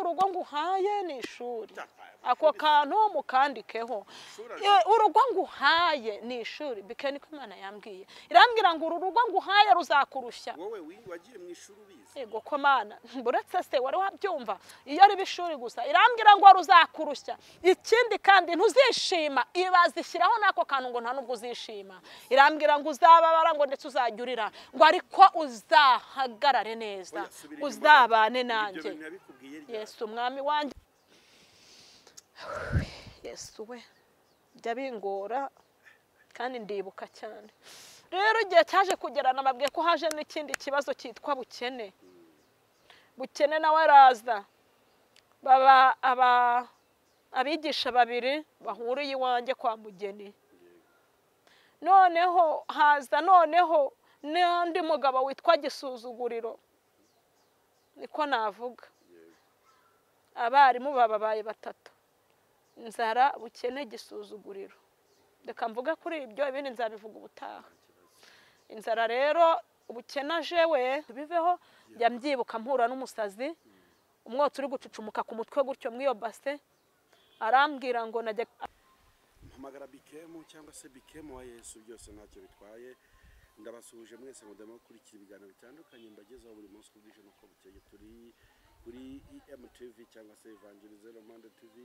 urugo nguhaye ni ishuri. Ako kantu mukandikeho. Urugo nguhaye ni ishuri. Bike niko Imana yambwiye. Irambwira ngo uru rugo nguhaye ruzakurushya. Wowe wagiye mu ishuri ubizi. Yego ko Mana, buretse se wari wabyumva. Iyo ari bishuri gusa. Irambwira ngo ruzakurushya. Ikindi kandi ntuzishima, ibazishyiraho nako kantu ngo nta nubwo uzishima. Irambwira ngo uzababara ngo ndetse uzajyurira ngo ariko uzahagarare neza. Uzabane nanjye. Yesu umwami wanjye. Yesu we jya bingora kandi ndibuka cyane. Rero igihe cyaje kugera nababwiye ko haje n'ikindi kibazo cyitwa bukene. Bukene nawe araza, baba abigisha babiri bahuriye iwanjye kwa Mugeni. Noneho haza noneho n'undi mugabo witwa Gisuzuguriro, niko navuga. Abarimu bababaye batatu: inzara, bukene, Gisuzuguriro. Reka mvuga kuri ibyo, ibindi nzabivuga ubutaha. Inzara rero, ubukene ajewe biveho, njya mbyibuka mpura n'umusazi, umwotsi uri gucucumuka ku mutwe gutyo mw'iyo base, arambwira ngo najya mpamagara Bikemu cyangwa se Bikemu wa Yesu, byose ntacyo bitwaye. Ndabasuhuje mwese mudama gukurikira ibiganiro bitandukanye mbagezaho buri munsi uko bwije n'uko bukeye. Turi kuri EMTV cyangwa se Evangelize Romande TV,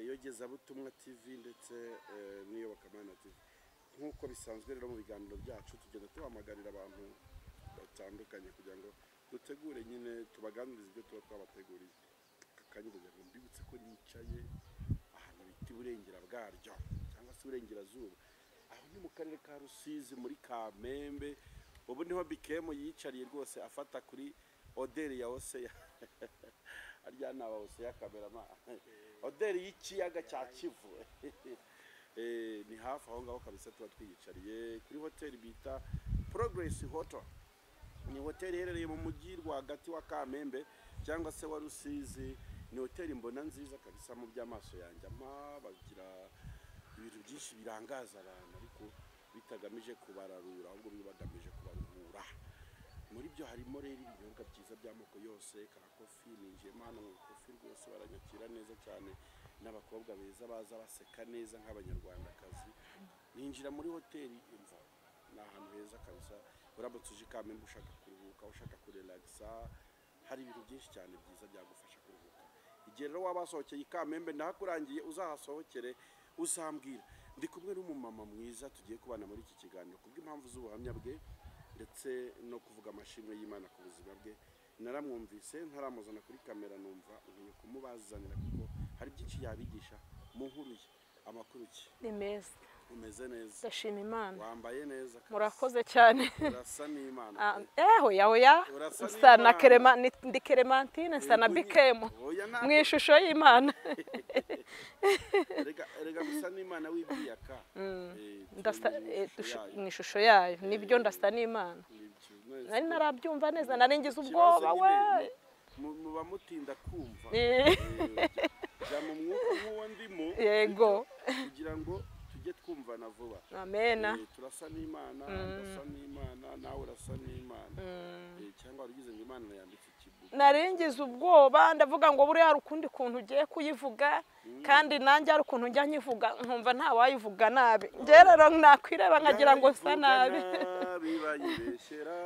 Yogezabutumwa TV ndetse n'Iyobokamana TV. Nk'uko bisanzwe rero mu biganiro byacu tugenda tubahamagarira abantu batandukanye kugira ngo dutegure nyine tubaganirize ibyo tuba twabateguriye. Aka kanya ndagira ngo mbibutse ko nicaye ahantu bita iburengera bwaryo cyangwa se iburengerazuba, aho ni mu karere ka Rusizi muri Kamembe. Ubu niho Bikemu yicariye rwose afata kuri oderi ya Oseya. Arya naba Oseya kamerama. Oderi y'ikiyaga cya Kivu. Ni hafi aho ngaho kabisa tuba twiyicariye kuri hoteli bita Progress Hotel. Ni hoteli iherereye mu mujyi rwagati wa Kamembe cyangwa se wa Rusizi. Ni hoteli mbona nziza kabisa mu by'amaso yanjye. Ama bagira ibintu byinshi birangaza abantu ariko bitagamije kubararura, ahubwo bibagamije kubaruhura. Muri byo harimo rero ibinyobwa byiza by'amoko yose, ka kofi. Ninjiyemo hano mu kofi rwose baranyakira neza cyane, n'abakobwa beza baza baseka neza nk'abanyarwandakazi. Ninjira muri hoteli imva ni ahantu heza kabisa. Uramutse uje Kamembe ushaka kuruhuka, ushaka kurelagisa, hari ibintu byinshi cyane byiza byagufasha kuruhuka. Igihe rero waba wasohokeye i Kamembe ndahakurangiye, uzahasohokere uzambwira. Ndi kumwe n'umumama mwiza tugiye kubana muri iki kiganiro kubw'impamvu z'ubuhamya bwe ndetse no kuvuga amashimwe y'Imana ku buzima bwe. Naramwumvise ntaramuzana kuri kamera, numva nkwiye kumubazanira kuko hari byinshi yabigisha mu nkuru ye. Amakuru ki? Ni meza. Umeze neza? Ndashima Imana. Wambaye neza. Murakoze cyane. Urasa n'Imana. Oya oya. Nsa na Kerema, ndi Clementine, nsa na Bikemu mu ishusho y'Imana. Erega gusa n'Imana wibwiyaka. Ndasa mu ishusho yayo, nibyo ndasa n'Imana. Nari narabyumva neza, nari ngize ubwoba we. Muba mutinda kumva. Ja mu mwuka nk'uwo ndimo. Yego. Kugira ngo tujye twumvana vuba. Amena. Turasa n'Imana, ndasa n'Imana, nawe urasa n'Imana. Cyangwa urugize ngo Imana yambitse ikibuga. Naringize ubwoba ndavuga ngo buriya hari ukundi kuntu ugiye kuyivuga, kandi nanjye hari ukuntu njya nyivuga nkumva nta wayivuga nabi. Njye rero nakwireba nkagira ngo nsa nabi. Bayibeshyera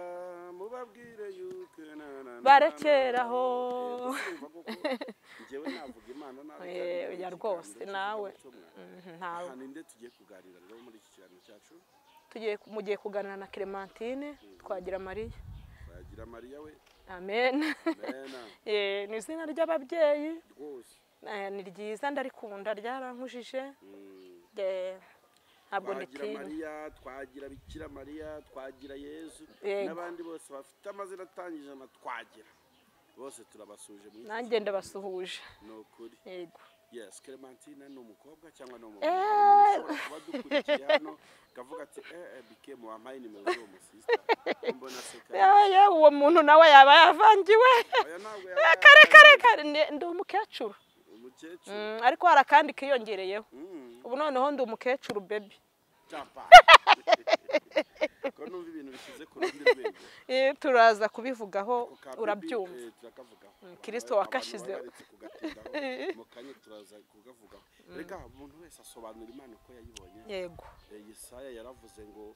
mubabwire yuko barekeraho. Njyewe navuga Imana nabi. Ya rwose nawe. Ntawe. Ninde tugiye kuganira rero muri iki kiganiro cyacu? Tugiye mugiye kuganira na Clementine Twagira Mariya. Twagira Mariya we. Amen. Ni izina ry'ababyeyi. Rwose. Ni ryiza ndarikunda, ryarankujije. Ntabwo nditinya. Mariya, twagira Bikira Mariya, twagira Yesu n'abandi bose bafite amazina atangije na twagira. Bose turabasuje mu. Nanjye ndabasuhuje. Ni ukuri. Yego. Yes, Clementine ni umukobwa cyangwa ni umugabo? Ushobora kuba dukurikiye hano kavuga ati Bikemu wampaye nimero z'uwo musista. Mbona seka. Ya uwo muntu nawe yaba yavangiwe. Kare kare kare ndi umukecuru. Umukecuru. Ariko hari akandi kiyongereyeho. Ubu noneho ndi umukecuru baby. Ko numva ibintu bishyize ku rundi rwego. Turaza kubivugaho urabyumva. Kristo wakashize mu kanya turaza kugavugaho. Reka umuntu wese asobanura Imana uko yayibonye. Yego. Yesaya yaravuze ngo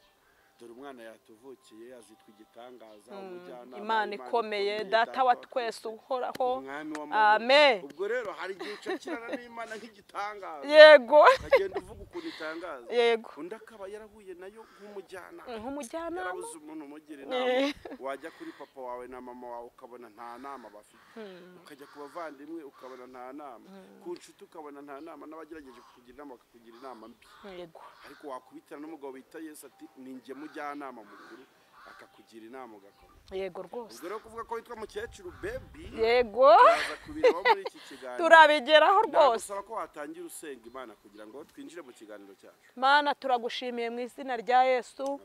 dore umwana yatuvukiye azitwa igitangaza, umujyanama, Imana ikomeye, data wa twese uhoraho. Amen. Ubwo rero hari igihe ucakirana n'Imana nk'igitangaza. Yego. Ukagenda uvuga ukuntu itangaza. Yego. Undi akaba yarahuye nayo nk'umujyanama. Nk'umujyanama. Yarabuze umuntu umugira inama. Wajya kuri papa wawe na mama wawe ukabona nta nama bafite. Ukajya ku bavandimwe ukabona nta nama. Ku nshuti ukabona nta nama, n'abagerageje kukugira inama bakakugira inama mbi. Yego. Ariko wakubitana n'umugabo bita Yesu ati ni njye mujyanama mukuru, akakugira inama ugakoma. Yego rwose. Ubwo rero kuvuga ko witwa mukecuru Baby. Yego. Turaza kubiraho muri iki kiganiro. Turabigeraho rwose. Ndagusaba ko watangira usenga Imana kugira ngo twinjire mu kiganiro cyacu. Mana, turagushimiye mu izina rya Yesu.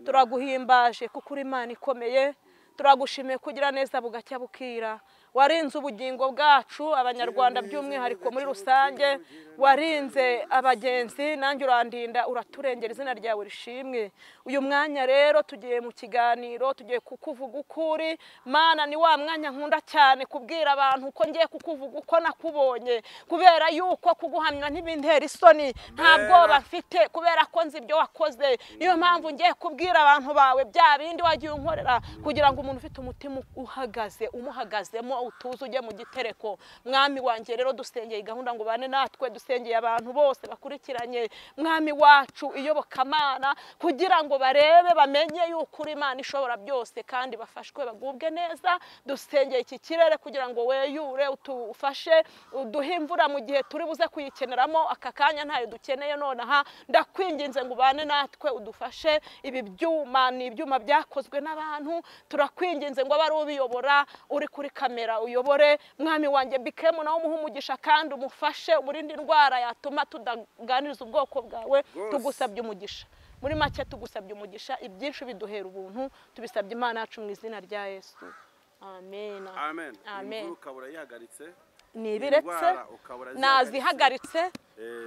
Turaguhimbaje kuko uri Imana ikomeye. Turagushimiye kugira neza bugacya bukira. Warinze ubugingo bwacu abanyarwanda by'umwihariko muri rusange, warinze abagenzi, nanjye urandinda, uraturengera, izina ryawe rishimwe. Uyu mwanya rero tugiye mu kiganiro, tugiye kukuvuga ukuri. Mana, ni wa mwanya nkunda cyane kubwira abantu uko ngiye kukuvuga uko nakubonye, kubera yuko kuguhamya ntibintera isoni, nta bwoba mfite kubera ko nzi ibyo wakoze. Niyo mpamvu ngiye kubwira abantu bawe bya bindi wagiye unkorera, kugira ngo umuntu ufite umutima uhagaze umuhagazemo utuze ujye mu gitereko. Mwami wanjye rero dusengeye gahunda ngo bane natwe, dusengeye abantu bose bakurikiranye mwami wacu iyobokamana, kugira ngo barebe bamenye yuko uri Imana ishobora byose kandi bafashwe bagubwe neza. Dusengeye iki kirere kugira ngo weyure utufashe, uduhe imvura mu gihe turi buze kuyikeneramo, aka kanya ntayo dukeneye nonaha. Ndakwinginze ngo ubane natwe udufashe. Ibi byuma ni ibyuma byakozwe n'abantu, turakwinginze ngo abari ubiyobora uri kuri kamera uyobore. Mwami wanjye Bikemu nawe umuhe umugisha kandi umufashe, umurinde indwara yatuma tudaganiriza ubwoko bwawe. Tugusabye umugisha. Muri make tugusabye umugisha, ibyinshi biduhera ubuntu, tubisabye Imana yacu mu izina rya Yesu. Amen. Amen. Amen. Ukabura yihagaritse, nibiretse, nazihagaritse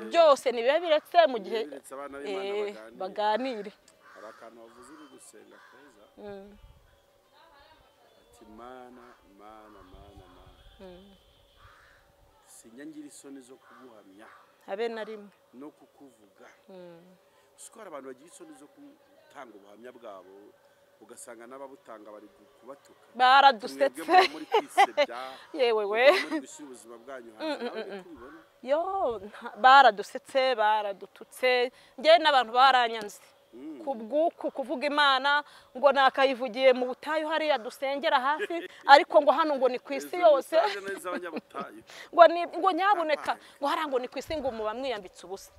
byose nibibe biretse mu gihe baganire. Hari akantu wavuze uri gusenga keza. Ati Mana, Mana, Mana, Mana. Sinjya ngira isoni zo kuguhamya habe na rimwe no kukuvuga. Siko hari abantu bagira isoni zo gutanga ubuhamya bwabo, ugasanga n'ababutanga bari kubatuka. Baradusetse. Yewe we. Ubuzima bwanyu hanze nawe kubibona. Yo, baradusetse, baradututse. Njye n'abantu baranyanze. Kubwuku kuvuga Imana ngo nakayivugiye mu butayu hariya dusengera hafi, ariko ngo hano ngo ni ku isi yose, ngo ni ngo nyaboneka ngo hariya ngo ni ku isi ngo muba mwiyambitse ubusa.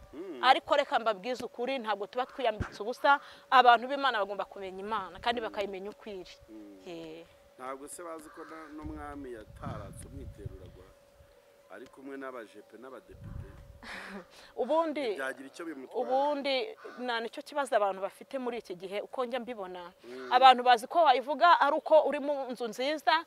Ariko reka mbabwize ukuri, ntabwo tuba twiyambitse ubusa. Abantu b'Imana bagomba kumenya Imana kandi bakayimenya ukwiri. Ntabwo se bazi ko n'umwami yataratse umwiteruragwa ari kumwe n'abajepe n'abadepite. Ubundi nta nicyo kibazo abantu bafite muri iki gihe uko njya mbibona. Abantu bazi ko wayivuga ari uko uri mu nzu nziza,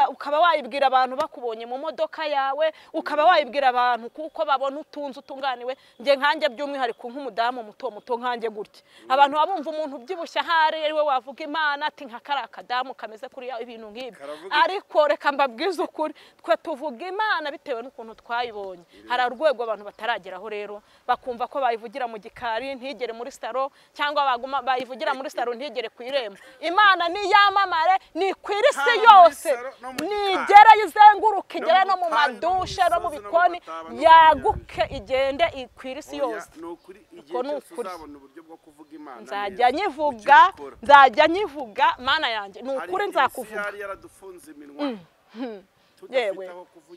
ukaba wayibwira abantu bakubonye mu modoka yawe, ukaba wayibwira abantu kuko babona utunze utunganiwe. Njye nkanjye by'umwihariko nk'umudamu muto muto nkanjye gutya, abantu babumva umuntu ubyibushye ahari ari we wavuga Imana ati nka kariya kadamu kameze kuriya, ibintu nk'ibyo. Ariko reka mbabwize ukuri, twe tuvuga Imana bitewe n'ukuntu twayibonye. Hari urwego abantu batarageraho rero bakumva ko bayivugira mu gikari ntigere muri saro, cyangwa baguma bayivugira muri saro ntigere ku irembo. Imana ni yamamare, ni kwira isi yose, nigera izenguruka igere no mu madushe no mu bikoni, yaguke igende ikwira isi yose. Nzajya nyivuga, nzajya nyivuga Mana yanjye, ni ukuri nzakuvuga. Yewe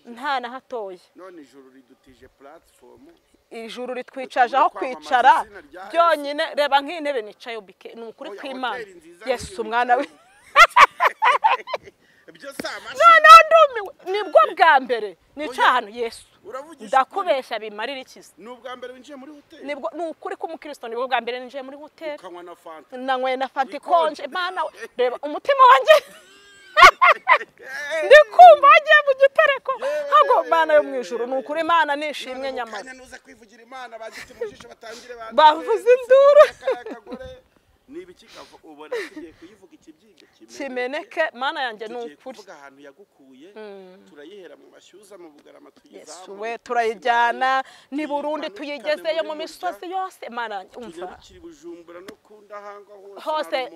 nta na hatoye. None ijuru ridutije platform, ijuru ritwicaje aho kwicara byonyine. Reba nk'intebe nicaye ubike, ni ukuri kw'Imana. Yesu umwana we. None ndumiwe, nibwo bwa mbere nica hano. Yesu ndakubeshya bimarira ikiza. Ni ubwa mbere winjiye muri hoteli? Nibwo, ni ukuri k'umukristo, nibwo bwa mbere ninjiye muri hoteli. Ukanywa na fanta? Nanyweye na fanta ikonje. Imana, reba umutima wanjye ndi kumva agiye mu gitereko. Hago Imana yo mu ijuru, ni ukuri Imana nishimwe nyamara. Kanya nuza kwivugira Imana bagite mu jisho batangire bavuze induru. Ni ibiki ubona tugiye kuyivuga ikibyimba kimeneke. Mana yanjye ni ukuri. Kuvuga ahantu yagukuye turayihera mu mashyuza mu Bugarama tuyizamu. Yesu turayijyana ni Burundi tuyigezeyo mu misozi yose. Mana yanjye umva tukiri Bujumbura no kundahangwa hose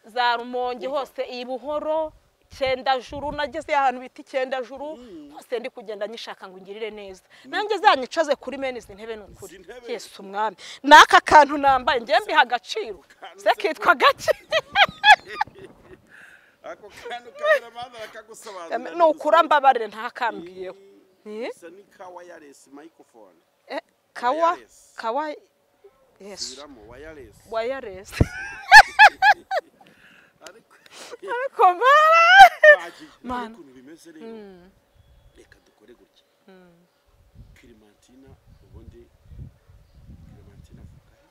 za Rumonge hose i Buhoro Cyendajuru, nageze ahantu bita Cyendajuru hose ndi kugenda nyishaka ngo ngirire neza. Nanjye zanyicaze kuri mene izi ntebe ni ukuri. Yesu umwami, n'aka kantu nambaye ngiye mbiha agaciro se kitwa gake. Ako kantu kameramana rakagusobanurira. Ni ukuri mbabarire ntakambwiyeho. Isa ni ka wireless microphone. Kawa kawa Yesu wireless. Wireless. Ariko mana ukuntu bimeze rero, reka dukore gutya. Clementine ubundi Clementine avuka he?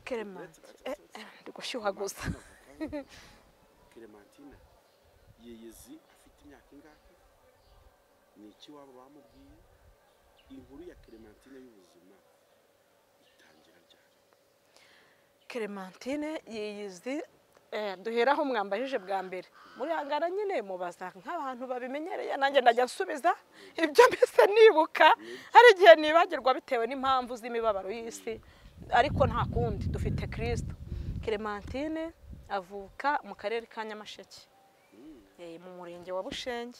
Clementine ndi gushyuha gusa. Clementine yeyezi afite imyaka ingahe? Ni iki wabo bamubwiye? Inkuru ya Clementine y'ubuzima itangira ryari? Clementine yeyizi duheraho mwambajije bwa mbere muri hangara nyine mubaza nk'abantu babimenyereye, nanjye ndajya nsubiza ibyo mbese nibuka. Hari igihe nibagirwa bitewe n'impamvu z'imibabaro y'isi, ariko nta kundi dufite Kristo. Clementine avuka mu karere ka Nyamasheke, mu murenge wa Bushenge.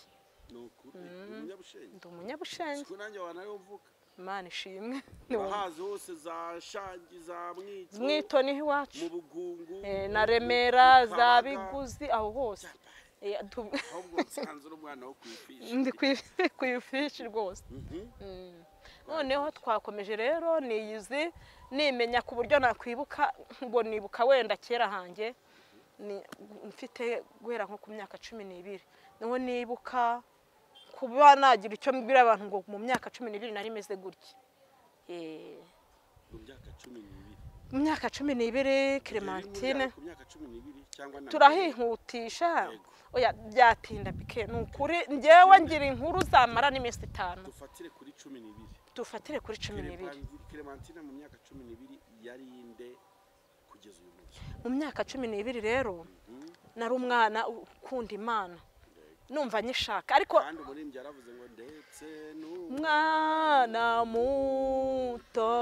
Ndi umunyabushenge. Imana ishimwe. Bahazi hose za Shangi za Mwito. Mwito niho iwacu. Mu Bugungu. Na Remera za Biguzi aho hose. Ahubwo nsanze uri umwana wo kwifishi. Ndi kwifishi rwose. Noneho twakomeje rero niyizi nimenya ku buryo nakwibuka ngo nibuka wenda kera hanjye mfite guhera nko ku myaka 12 niho nibuka kuba nagira icyo mbwira abantu ngo mu myaka 12 nari meze gutya. Mu myaka 12. Mu myaka 12 Clementine ku myaka 12 cyangwa na turahihutisha. Oya byatinda bike ni ukuri njyewe ngira inkuru zamara n'iminsi 5. Dufatire kuri 12. Dufatire kuri 12. Clementine mu myaka 12 yari inde kugeza uyu munsi? Mu myaka 12 rero nari umwana ukunda Imana. Numva nyishaka ariko kandi umuririmbyi yaravuze ngo ndetse n'umwana muto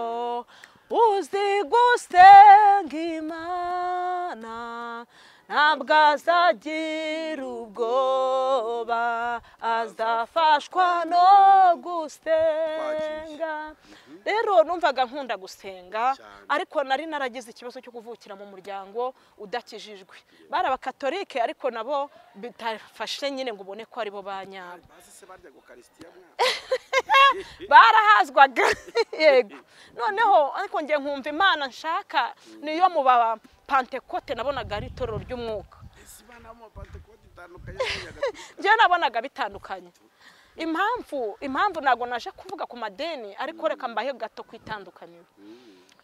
uzi gusenga Imana ntabwo azagira ubwoba azafashwa no gusenga. Rero numvaga nkunda gusenga ariko nari naragize ikibazo cyo kuvukira mu muryango udakijijwe. Bari abakatolike ariko nabo bitafashe nyine ngo ubone ko ari bo banyabo. Barahazwaga yego. Noneho ariko ngiye nkumva Imana nshaka niyo mu ba Pentecote nabonaga ari itorero ry'umwuka. Njye nabonaga bitandukanye. Impamvu ntago naje kuvuga ku madeni ariko reka mbahe gato kwitandukaniro.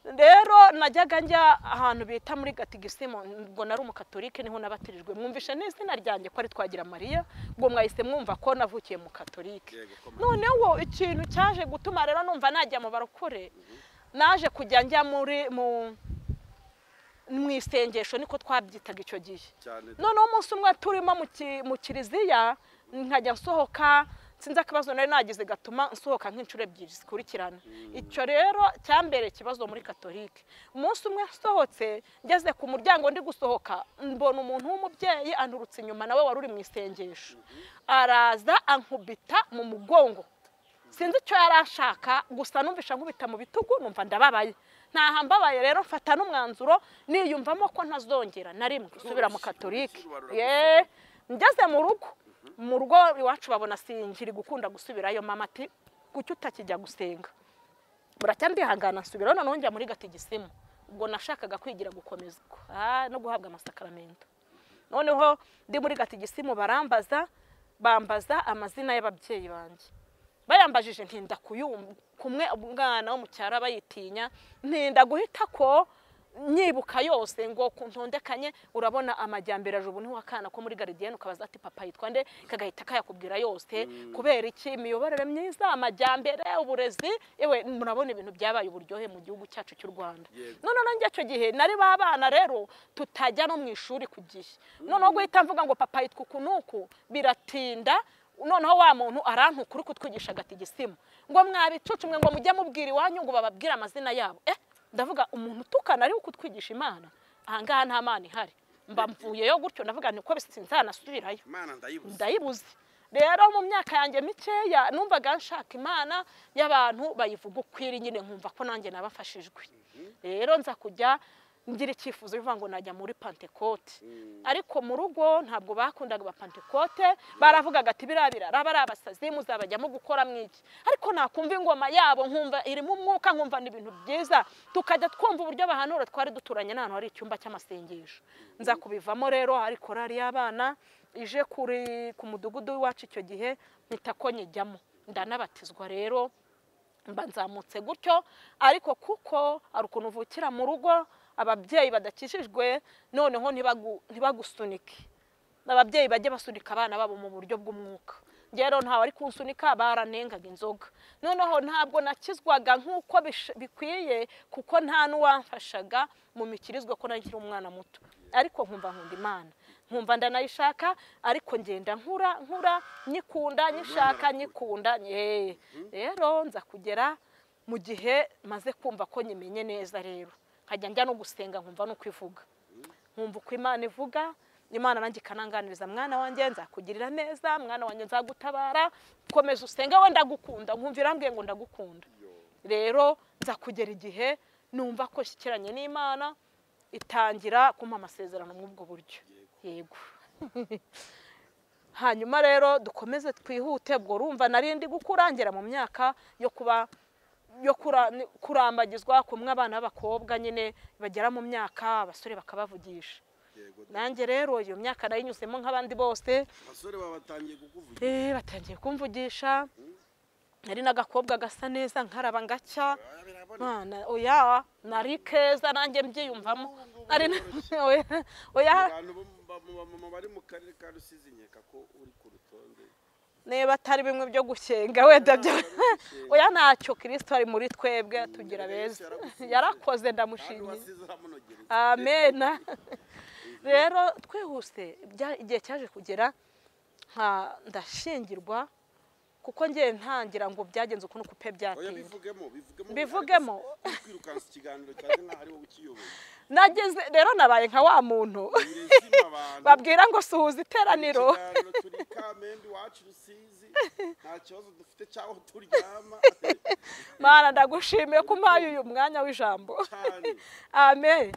Rero najyaga njya ahantu bita muri Gatigisimo ngo nari umukatolike niho nabatirijwe. Mwumvishe n'izina ryanjye ko ari Twagira Mariya, ngo mwahise mwumva ko navukiye mu katolike. Noneho ikintu cyaje gutuma rero numva najya mu barokore, naje kujya njya muri mu isengesho niko twabyitaga icyo gihe. Noneho umunsi umwe turimo mu kiliziya nkajya nsohoka, sinzi akabazo nari nagize gatuma nsohoka nk'inshuro ebyiri zikurikirana. Icyo rero cyambere ikibazo muri katolike. Umunsi umwe nsohotse ngeze ku muryango ndi gusohoka mbona umuntu w'umubyeyi anturutse inyuma nawe wari uri mu isengesho, araza ankubita mu mugongo. Sinzi icyo yari ashaka gusa numvisha nkubita mu bitugu numva ndababaye. Ntaha mbabaye rero mfata n'umwanzuro niyumvamo ko ntazongera na rimwe gusubira mu katolike. Ngeze mu rugo mu rugo iwacu babona sinkiri gukunda gusubirayo, mama ati kuki utakijya gusenga? Buracya ndihangana nsubirayo noneho njya muri Gatigisimo. Ubwo nashakaga kwigira gukomezwa no guhabwa amasakaramentu. Noneho ndi muri Gatigisimo barambaza bambaza amazina y'ababyeyi banjye. Bayambajije ntinda kuyumva kumwe umwana wo mu cyaro bayitinya, ntinda guhita ko nyibuka yose ngo kuntondekanye. Urabona amajyambere aje ubu ntiwakana ko muri gardienne ukabaza ati papa yitwa nde, kagahita kayakubwira yose. Kubera iki? Imiyoborere myiza, amajyambere, uburezi, ewe murabona ibintu byabaye uburyohe mu gihugu cyacu cy'u Rwanda. None nanjye icyo gihe nari babana rero tutajya no mu ishuri ku gihe. Noneho guhita mvuga ngo papa yitwa uku nuku biratinda. Noneho wa muntu arantukura kutwigisha gatigisimu ngo mwabicucu mwe ngo mujye mubwira iwanyu ngo bababwire amazina yabo. Ndavuga umuntu utukana ari kutwigisha Imana, ahangaha nta Mana ihari. Mba mvuyeyo gutyo, ndavuga nti ko sinzanasubirayo, Imana ndayibuze. Rero mu myaka yanjye mikeya numvaga nshaka Imana y'abantu bayivuga ukwiri nyine, nkumva ko nanjye nabafashijwe. Rero nza kujya ngira icyifuzo bivuga ngo najya muri Pentecote, ariko mu rugo ntabwo bakundaga ba Pentecote, baravugaga ati birabira raba ari abasazi muzabajyamo gukora mwiki. Ariko nakumva ingoma yabo nkumva irimo umwuka, nkumva ni ibintu byiza, tukajya twumva uburyo bahanura. Twari duturanye n'ahantu hari icyumba cy'amasengesho. Nza kubivamo rero, hari korari y'abana ije kuri ku mudugudu w'iwacu icyo gihe, mpita ko nyijyamo ndanabatizwa. Rero mba nzamutse gutyo, ariko kuko ari ukuntu uvukira mu rugo ababyeyi badakijijwe, noneho ntibagusunike. Ababyeyi bajye basunika abana babo mu buryo bw'umwuka. Rero ntawe ari kunsunika, baranengaga inzoga. Noneho ntabwo nakizwaga nk'uko bikwiye, kuko nta n'uwamfashaga mu mikirizwe ko nari nkiri umwana muto. Ariko nkumva nkunda Imana, nkumva ndanayishaka, ariko ngenda nkura nkura nyikunda nyishaka nyikunda. Rero nza kugera mu gihe maze kumva ko nyimenye neza, rero nkajya njya no gusenga nkumva nuko ivuga, nkumva uko Imana ivuga. Imana nanjye ikananganiriza, mwana wanjye nzakugirira neza, mwana wanjye nzagutabara, komeza usenge we ndagukunda. Nkumva irambwiye ngo ndagukunda. Rero nza kugera igihe numva ko shyikiranye n'Imana, itangira kumpa amasezerano muri ubwo buryo. Yego. Hanyuma rero dukomeze twihute. Ubwo urumva nari ndi gukurangira mu myaka yo kuba yo kurambagizwa kumwe abana b'abakobwa nyine bagera mu myaka abasore bakabavugisha. Nanjye rero iyo myaka nayinyuzemo nk'abandi bose. Abasore babatangiye kukuvugisha? Batangiye kumvugisha. Nari n'agakobwa gasa neza nkaraba ngacya. Mana oya nari keza nanjye mbyiyumvamo. Ari oya abantu bari mu karere ka Rusizi nkeka ko uri ku rutonde. Niba atari bimwe byo gushyenga wenda byo oya ntacyo, Kristo ari muri twebwe tugira beza. Yarakoze ndamushimye. Amen. Rero twihuse igihe cyaje kugera ndashingirwa, kuko ngiye ntangira ngo byagenze ukuntu kupe byatinze. Bivugemo kwirukansa ikiganiro cyaje nkaho ari wowe ukiyoboye. Nageze rero nabaye nka wa muntu babwira ngo suhuza iteraniro. Turi Kamembe iwacu Rusizi, nta kibazo dufite cyaho turyama. Mana ndagushimiye ko umpaye uyu mwanya w'ijambo. Amen.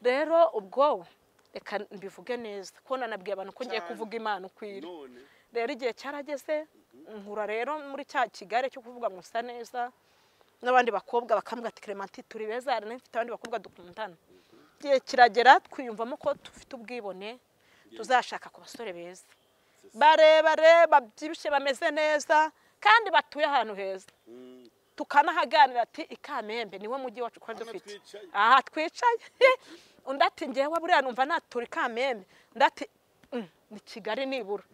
Rero ubwo reka mbivuge neza ko nanabwiye abantu ko ngiye kuvuga Imana ukwiri. Rero igihe cyarageze nkura rero muri cya kigare cyo kuvuga ngo usa neza, n'abandi bakobwa bakambwira ati Clementine turi beza, hari n'ifite abandi bakobwa dukundana. Igihe kiragera twiyumvamo ko dufite ubwibone, tuzashaka ku basore beza barebare babyibushye bameze neza kandi batuye ahantu heza. Tukanahaganira ati Ikamembe niwe mujyi wacu kwa dufite aha twicaye. Undi ati ngewe buriya numva natura Ikamembe, undi ati ni Kigali nibura.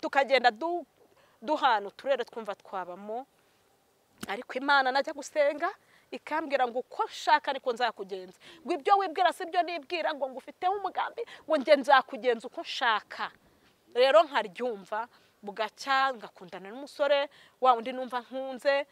Tukagenda duhana uturere twumva twabamo. Ariko Imana najya gusenga ikambwira ngo uko nshaka niko nzakugenza, ngo ibyo wibwira si byo nibwira, ngo ngufiteho umugambi, ngo nge nzakugenza uko nshaka. Rero nkaryumva bugacya ngakundana n'umusore wa undi numva nkunze,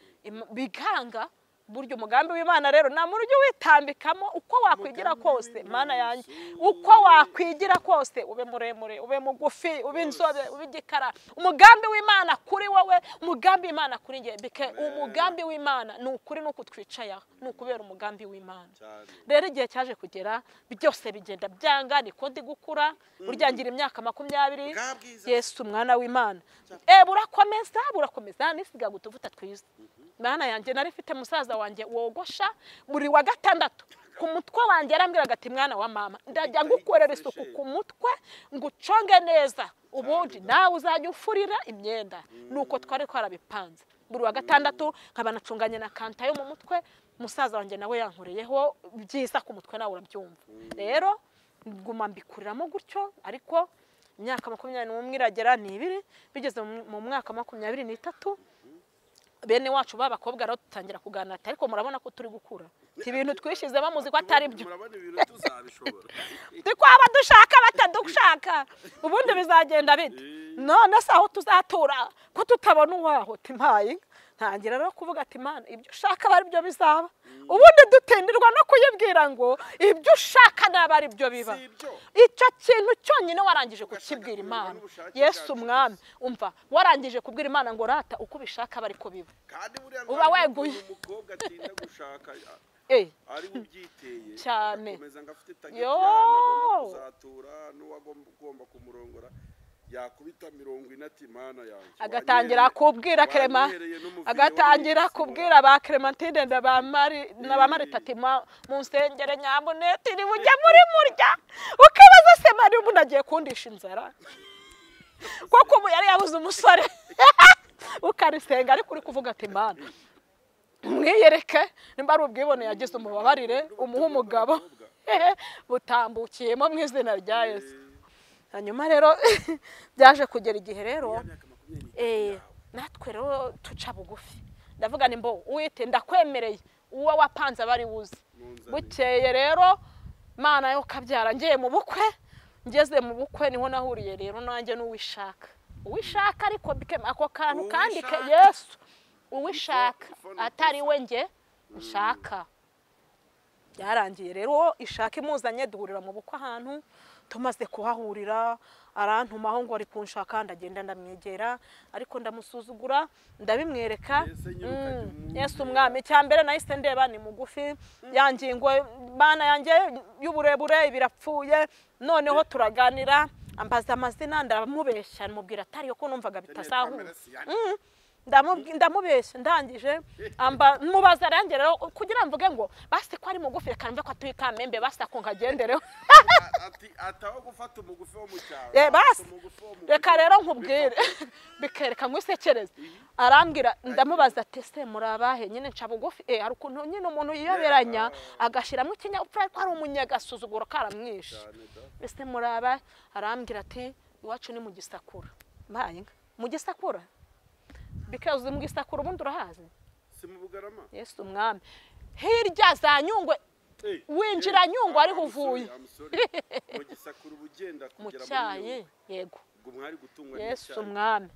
biganga. Buryo umugambi w'Imana rero nta muntu ujya witambikamo uko wakwigira kose. Mana yanjye, uko wakwigira kose, ube muremure, ube mugufi, ube inzobe, ube igikara, umugambi w'Imana kuri wowe, umugambi w'Imana kuri njye, bike umugambi w'Imana ni ukuri, nuko twicaye ni ukubera umugambi w'Imana. Rero igihe cyaje kugera byose bigenda byanga, niko ndi gukura, burya ngira imyaka 20. Yesu umwana w'Imana burakomeza burakomeza, nisiga gutuvuta twiza. Mana yanjye nari mfite musaza wanjye wogosha buri wa gatandatu ku mutwe wanjye, yarambwiraga ati mwana wa mama ndajya ngukorera isuku ku mutwe nguconge neza, ubundi nawe uzajya ufurira imyenda. Nuko twari twarabipanze. Buri wa gatandatu nkaba nacunganye na kanta yo mu mutwe, musaza wanjye nawe yankoreyeho byiza ku mutwe, nawe urabyumva. Rero nguma mbikuriramo gutyo, ariko imyaka 21 iragera ni 2, bigeze mu mwaka 23 bene wacu b'abakobwa rero dutangira kuganira, ariko murabona ko turi gukura, ibintu twishize bamuzi ko atari byo, murabona ibintu tuzabishobora, twaba dushaka batadushaka, ubundi bizagenda bite? None se aho tuzatura ko tutabona uwaho? Timpaye ntangira rero kuvuga ati Imana ibyo ushaka bari byo bizaba. Ubundi dutindirwa no kuyibwira ngo ibyo ushaka naba ari byo biba. Icyo kintu cyonyine warangije kukibwira Imana, Yesu umwami, umva warangije kubwira Imana ngo rata uko ubishaka bari ko biba. Uba weguye. Umukobwa atinda gushaka ari ubyiteye cyane, akomeza ngo afite tageti agomba kuzatura n'uwagomba kumurongora, yakubita 40 ati Imana yanjye, agatangira kubwira Clement, agatangira kubwira ba Clementine na ba Mari na ba Marita ati munsengere nyabuneti ni mujya muri murya. Ukibaza se Mari umuntu agiye kundisha inzara kuko ubu yari yabuze umusore. Ukarisenga ariko uri kuvuga ati Imana mwiyereke, nimba ari ubwibone yagize umubabarire, umuhe umugabo butambukiyemo mu izina rya Yesu. Hanyuma rero byaje kugera igihe rero natwe rero tuca bugufi, ndavuga ni mbo uwite ndakwemereye uwo wapanze abari wuzi. Bukeye rero Mana yo kabyara ngiye mu bukwe, ngeze mu bukwe niho nahuriye rero nanjye n'uwishaka, uwishaka ariko ako kantu kandi Yesu uwishaka atari we nge nshaka. Byarangiye rero ishaka imuzanye duhurira mu bukwe ahantu, tumaze kuhahurira arantumaho ngo ari kunshaka, ndagenda ndamwegera ariko ndamusuzugura ndabimwereka. Yesu umwami, cyambere nahise ndeba ni mugufi, yangingo bana yanjye y'uburebure birapfuye. Noneho turaganira ambaza amazina ndamubeshya, mubwira atari yo ko numvaga bitazahura, ndamubeshya. Ndangije mubaza arangira rero kugira mvuge ngo basi ko ari mugufi reka mve ko atuye Kamembe, basi ako nkagendereho. Ati ataho gufata umugufi wo mu cyaro, basi reka rero nkubwire bikereka nkwisekereze. Arambwira, ndamubaza ati se murabahe nyine nca bugufi, hari ukuntu nyine umuntu yiyoberanya agashiramo ikinyabupfura ariko ari umunyagasuzuguro karamwishe. Ese murabahe? Arambwira ati iwacu ni mu Gisakura. Mbaye inka mu Gisakura, because mu Gisakura ubundi urahazi? Si mu Bugarama. Yesu umwami, hirya za Nyungwe, winjira Nyungwe ariho uvuye. Mu Gisakura ubugenda kugera mu cyayi. Yego, ubwo mwari gutungwa n'icyayi. Yesu umwami,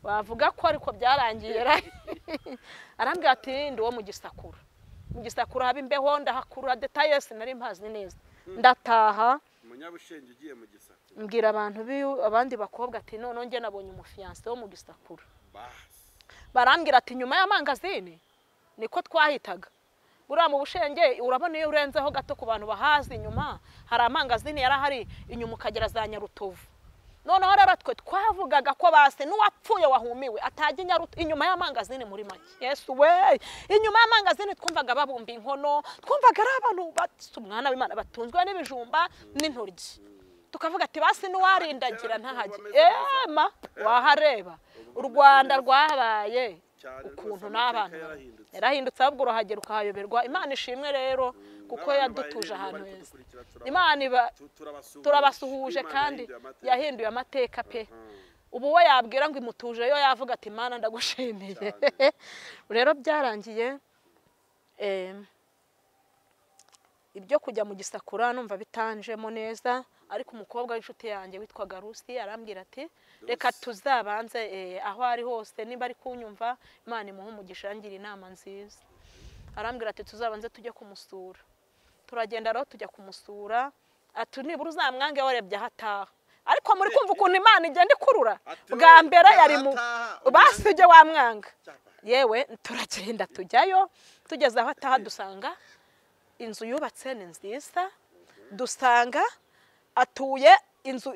wavuga ko ariko byarangiye. Arambwira ati ndi wo mu Gisakura, mu Gisakura haba imbeho, ndahakura details nari mpazi neza. Ndataha umunyabushenge ugiye mu Gisakura, mbwira abantu abandi bakobwa ati none nge nabonye umufiance wo mu Gisakura. Barambwira ati nyuma y'amangazini niko twahitaga. Buriya mu Bushenge urabona iyo urenzeho gato ku bantu bahazi inyuma hari amangazini yarahari inyuma ukagera za Nyarutovu. Noneho rero twe twavugaga ko base n'uwapfuye wahumiwe atajya inyuma y'amangazini muri make. Yesu we, inyuma y'amangazini twumvaga babumba inkono, twumvaga ari abantu basa umwana w'Imana batunzwe n'ibijumba n'intoryi. Tukavuga ati basi n'uwarindagira ntahajye. Ema wahareba u Rwanda rwabaye ukuntu n'abantu yarahindutse, ahubwo urahagera ukahayoberwa. Imana ishimwe rero kuko yadutuje ahantu heza. Imana iba turabasuhuje kandi yahinduye amateka pe. Ubu we yabwira ngo imutuje yo yavuga ati Imana ndagushimiye. Rero byarangiye ibyo kujya mu Gisakura numva bitanjemo neza, ariko umukobwa w'inshuti yanjye witwaga Rusi arambwira ati reka tuzabanze aho ari hose niba ari kunyumva Imana imuhe umugisha, yangira inama nziza. Arambwira ati tuzabanze tujye kumusura. Turagenda rero tujya kumusura, ati nibura uzamwange warebye aho ataha. Ariko muri kumva ukuntu Imana igenda ikurura, bwa mbere yari mu basije wamwanga. Yewe turagenda tujyayo, tugeze aho ataha dusanga inzu yubatse ni nziza, dusanga atuye inzu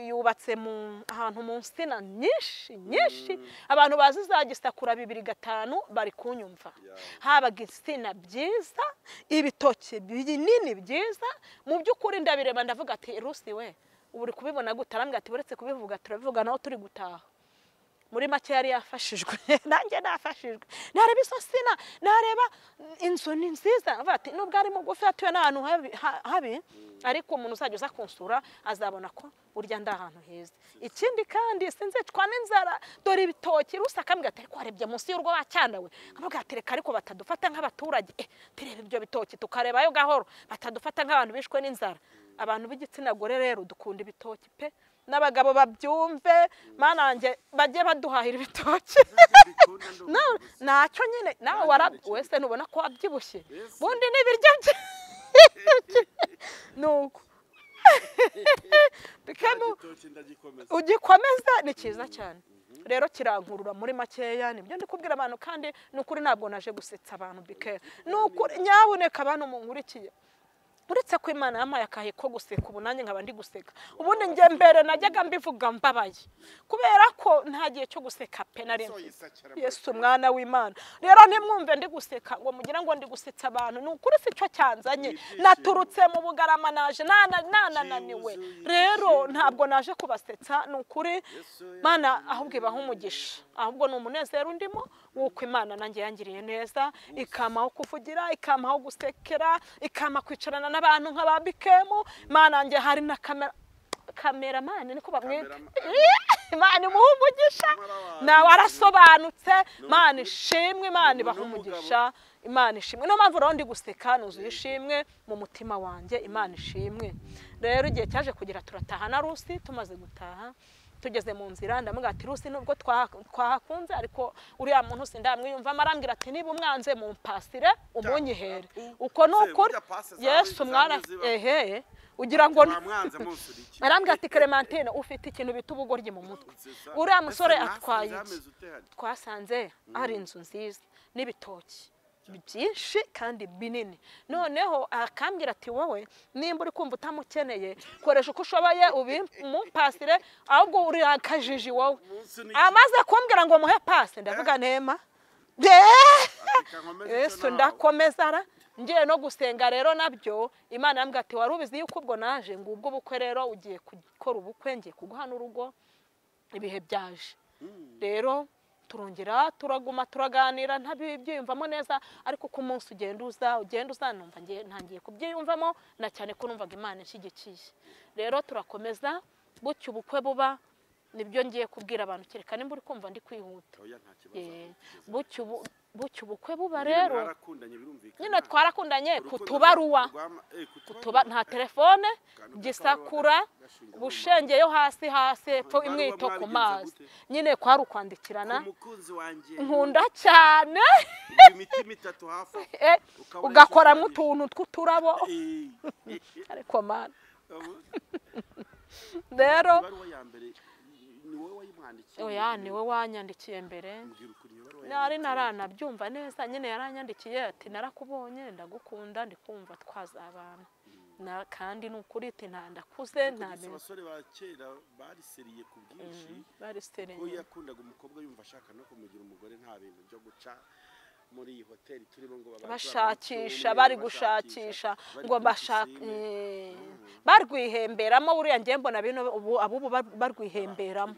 yubatse mu ahantu mu nsina nyinshi nyinshi, abantu bazi za Gisakura 2-5 bari kunyumva. Habaga insina byiza, ibitoki binini byiza, mu by'ukuri ndabireba ndavuga ati Rusi we ubu uri kubibona gute? Arambwira ati uretse kubivuga turabivuga naho turi gutaha. Muri make yari yafashijwe nanjye nafashijwe. Nareba izo sina, nareba inzu ni nziza, avuga ati nubwo ari mugufi atuye n'ahantu habi, ariko umuntu uzajya uza kunsura azabona ko burya ndi ahantu heza. Ikindi kandi sinzicwa n'inzara, dore ibitoki rusakambwa ati ariko warebye munsi y'urwo wacyanawe, nkavuga ati reka ariko batadufata nk'abaturage, turebe ibyo bitoki tukarebayo gahoro batadufata nk'abantu bishwe n'inzara. Abantu b'igitsina gore rero dukunda ibitoki pe, n'abagabo babyumve, manange bajye baduhahira ibitoki. Nacyo nyine nawe wese nubona ko wabyibushye bundi n'ibiryo bye nuko ugikomeza ni cyiza cyane. Rero kirankurura muri makeya, nibyo ndi kubwira abantu, kandi nukuri ntabwo naje gusetsa abantu bike, nukuri nyabuneka abantu munkurikiye. Uretse ko Imana yampaye akahe ko guseka, ubu nanjye nkaba ndi guseka. Ubundi njye mbere najyaga mbivuga mbabaye kubera ko nta gihe cyo guseka pe nari mfite. Yesu umwana w'Imana. Rero ntimwumve ndi guseka ngo mugira ngo ndi gusetsa abantu, ni ukuri si cyo cyanzanye. Naturutse mu Bugarama naje nanananiwe, rero ntabwo naje kubasetsa, ni ukuri Mana ahubwo ibaha umugisha, ahubwo ni umunezero ndimo w'uko Imana nanjye yangiriye neza, ikamaho kuvugira, ikamaho gusekera, ikama kwicarana n'abantu nk'aba Bikemu. Mana nge hari na cameraman niko bamwita, Imana imuha umugisha, nawe arasobanutse. Imana ishimwe, Imana ibaha umugisha, Imana ishimwe. Niyo mpamvu rero ndi guseka nuzuye ishimwe mu mutima wanjye, Imana ishimwe. Rero igihe cyaje kugera turataha na Rusi. Tumaze gutaha tugeze mu nzira ndamubwira ati Rusi nubwo twahakunze ariko uriya muntu sindamwiyumvamo. Arambwira ati niba umwanze mumpasire umunyihere. Uko nukuri Yesu mwana ehe ugira ngo arambwira ati Clementine ufite ikintu bita ubugoryi mu mutwe, uriya musore atwaye iki? Twasanze ari inzu nziza n'ibitoki byinshi kandi binini. Noneho akambwira ati wowe nimba uri kumva utamukeneye koresha uko ushoboye ubimumpasire, ahubwo uri akajiji wowe. Amaze kumbwira ngo muhe pase, ndavuga nema Yesu ndakomeza ngiye no gusenga. Rero nabyo Imana yambwira ati wari ubizi yuko ubwo naje ngo ubwo bukwe rero ugiye gukora ubukwe, ngiye kuguha n'urugo, ibihe byaje. Rero turongera turaguma turaganira ntabibyiyumvamo neza, ariko ku munsi ugenda uza numva ntangiye kubyiyumvamo, na cyane ko numvaga Imana ishyigikiye. Rero turakomeza bucyo ubukwe buba, nibyo ngiye kubwira abantu, kereka nimba uri kumva ndi kwihuta. Bucyo ubukwe buba rero nyine twarakundanye kutubaruwa, nta telefone, gisakura bushenge yo hasi hasi epfo imwito ku mazi, nyine kwari ukwandikirana. Nkunda cyane ugakoramo utuntu tw'uturabo, ariko Mana rero oya niwe wanyandikiye mbere, nari naranabyumva neza nyine. Yaranyandikiye ati narakubonye ndagukunda ndikumva twazabana, kandi ni ukuri ati nta ndakuze nta bintu. Abasore ba kera bariseriye ku bwinshi, bariseriye ko yakundaga umukobwa yumva ashaka no kumugira umugore, nta bintu byo guca muri iyi hoteli turimo ngo bashakisha, bari gushakisha ngo bashaka barwihemberamo. Buriya ngiye mbona bino ubu abubu barwihemberamo.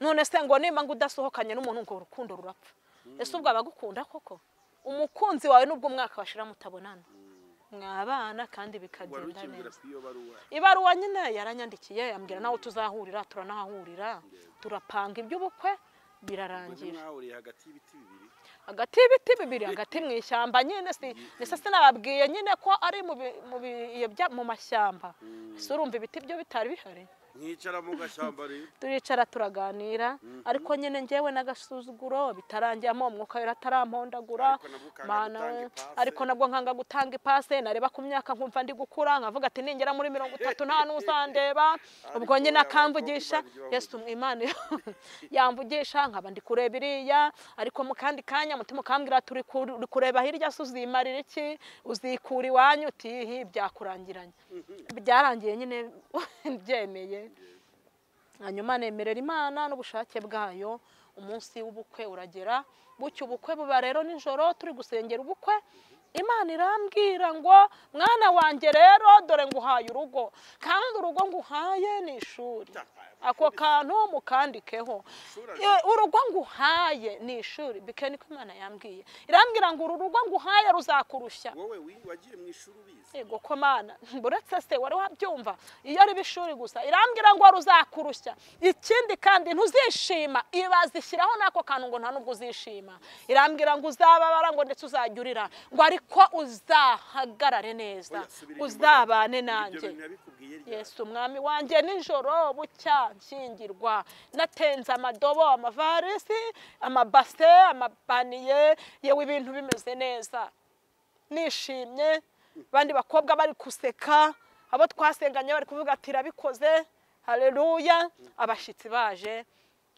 None se ngo nimba ngo udasohokanye n'umuntu ngo urukundo rurapfa, ese ubwo abagukunda koko? Umukunzi wawe nubwo umwaka washira mutabonana mwabana kandi bikagenda neza. Ibaruwa nyine yaranyandikiye ambwira nawe tuzahurira, turanahahurira, turapanga iby'ubukwe birarangira. Hagati y'ibiti bibiri, hagati mu ishyamba nyine. Si sinababwiye nyine ko ari mu mashyamba, ese urumva ibiti byo bitari bihari? Nkicara mu gashyamba rero turicara turaganira, ariko nyine njyewe n'agasuzuguro bitarangiyamo, umwuka wera atarampondagura Mana, ariko nabwo nkanga gutanga ipase. Nareba ku myaka nkumva ndi gukura, nkavuga ati ningera muri 30 nta n'uzandeba. Ubwo nyine akamvugisha Yesu Imana yamvugisha, nkaba ndi kureba iriya, ariko mu kandi kanya mutima ukambwira turi kureba hirya, se uzimarira iki, uzikura iwanyu uti byakurangiranye. Byarangiye nyine byemeye. Hanyuma nemerera Imana n'ubushake bwayo, umunsi w'ubukwe uragera. Bucyo ubukwe buba rero nijoro turi gusengera ubukwe, Imana irambwira ngo mwana wanjye rero dore nguhaye urugo, kandi urugo nguhaye ni ishuri. Ako kantu mukandikeho. Urugo nguhaye ni ishuri. Bike niko Imana yambwiye. Irambwira ngo uru rugo nguhaye ruzakurushya. Wowe wagiye mu ishuri ubizi? Yego ko Mana, buretse se wari wabyumva iyo ari bishuri gusa. Irambwira ngo ruzakurushya. Ikindi kandi ntuzishima, ibazishyiraho nako kantu ngo nta nubwo uzishima. Irambwira ngo uzababara ngo ndetse uzajyurira ngo ariko uzahagarare neza, uzabane nanjye. Yesu mwami wanjye, nijoro bucya nshyingirwa natenze amadobo, amavarisi, amabase, amapaniye, yewe ibintu bimeze neza, nishimye. Abandi bakobwa bari kuseka, abo twasenganye bari kuvuga ati irabikoze, haleluya. Abashyitsi baje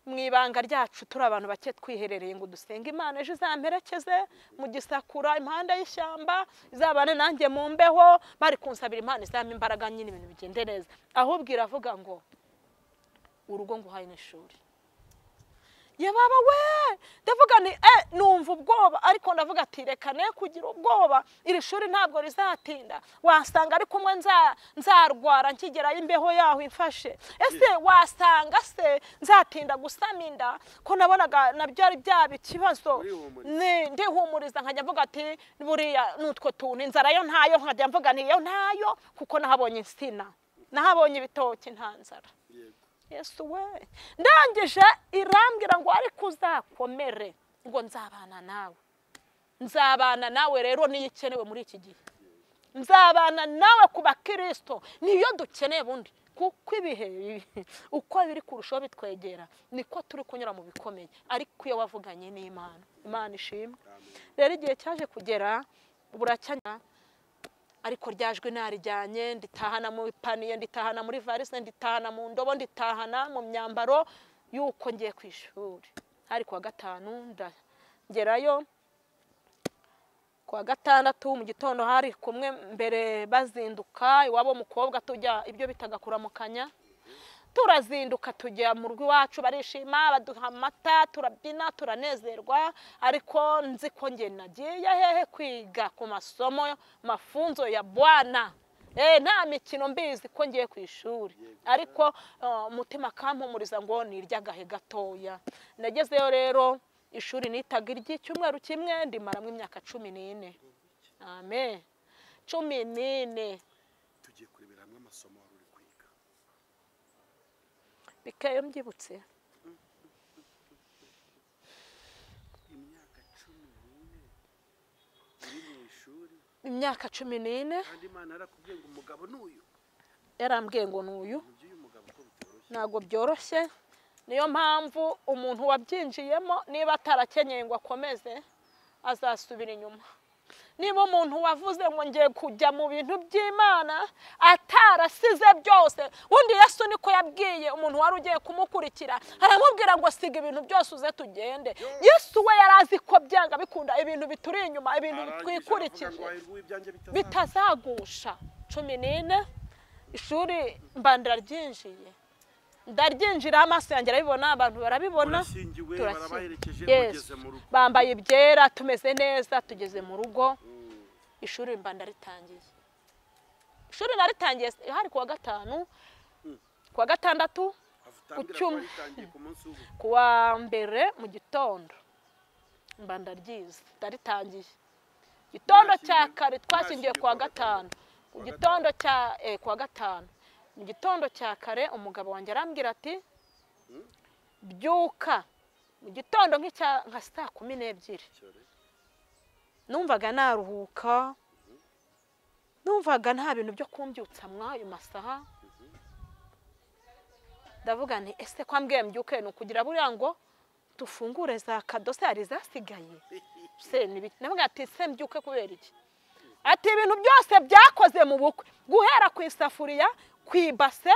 mu ibanga ryacu, turi abantu bake twiherereye ngo dusenge Imana ejo izamperekeze mu gisakura impande y'ishyamba, izabane nanjye mu mbeho. Bari kunsabira Imana izampa imbaraga nyine ibintu bigende neza. Ahubwo iravuga ngo urugo nguhaye n'ishuri. Yababa we, ndavuga ni numva ubwoba, ariko ndavuga ati reka ne kugira ubwoba, iri shuri ntabwo rizatinda. Wasanga ari kumwe nzarwara nkigerayo imbeho yaho imfashe. Ese wasanga se nzatinda gusama inda, ko nabonaga nabyo ari byaba ikibazo. Ndihumuriza nkajya mvuga ati buriya nutwo tuntu, inzara yo ntayo, nkajya mvuga nti yo ntayo, kuko nahabonye insina, nahabonye ibitoki, nta nzara. Yesu we, ndangije irambwira ngo ariko uzakomere, ngo nzabana nawe. Nzabana nawe rero niyo ikenewe muri iki gihe. Nzabana nawe ku bakristo, niyo dukeneye bundi, kuko ibihe uko biri kurushaho bitwegera niko turi kunyura mu bikomeye, ariko iyo wavuganye n'Imana, Imana ishimwe. Rero igihe cyaje kugera buracyanya, ariko ryajwe narijyanye, nditahana mu ipaniye, nditahana muri varise, nditahana mu ndobo, nditahana mu myambaro yuko ngiye ku ishuri. Hari kuwa gatanu ndagerayo, kuwa gatandatu mu gitondo hari kumwe mbere bazinduka iwabo mukobwa tujya ibyo bitaga kuramukanya. Turazinduka tujya mu rugo iwacu, barishima, baduha amata, turabyina, turanezerwa. Ariko nzi ko nge nagiye hehe kwiga ku masomo, mafunzo ya Bwana. Nta mikino, mbizi ko ngiye ku ishuri, ariko umutima kampumuriza ngo nirya agahe gatoya. Nagezeyo rero ishuri nitaga iry'icyumweru kimwe, ndimaramo imyaka 14. Amen. 14. Tugiye kurebera hamwe amasomo wari uri kwiga. Bikayo mbyibutse. Imyaka 14 uri mu ishuri. Imyaka 14. Kandi Imana yarakubwiye ngo umugabo n'uyu. Yarambwiye ngo n'uyu. Ntabwo byoroshye. Niyo mpamvu umuntu wabyinjiyemo niba atarakenyeye ngo akomeze azasubira inyuma. Niba umuntu wavuze ngo ngiye kujya mu bintu by'Imana atarasize byose, undi Yesu niko yabwiye umuntu wari ugiye kumukurikira, aramubwira ngo siga ibintu byose uze tugende. Yesu we yarazi ko byanga bikunda ibintu bituri inyuma, ibintu bitwikurikije bitazagusha. 14 ishuri mba ndaryinjiye, ndaryinjira, amaso yanjye arabibona, abantu barabibona, bambaye ibyera, tumeze neza, tugeze mu rugo. Ishuri mba ndaritangiye. Ishuri naritangiye hari kuwa gatanu, kuwa gatandatu, kuwa mbere mu gitondo mba ndaryize, ndaritangiye. Gitondo cya kare twashyingiye kuwa gatanu, mu gitondo cya kuwa gatanu, mu gitondo cya kare umugabo wanjye arambwira ati byuka mu gitondo nka saa 12. Numvaga naruhuka, numvaga nta bintu byo kumbyutsa mwayo masaha. Ndavuga nti ese kwa mbwiye mbyuke ni ukugira buriya ngo tufungure za kadose hari zasigaye. Se navuga ati se mbyuke kubera iki? Ati ibintu byose byakoze mu bukwe, guhera ku isafuriya, ku ibase,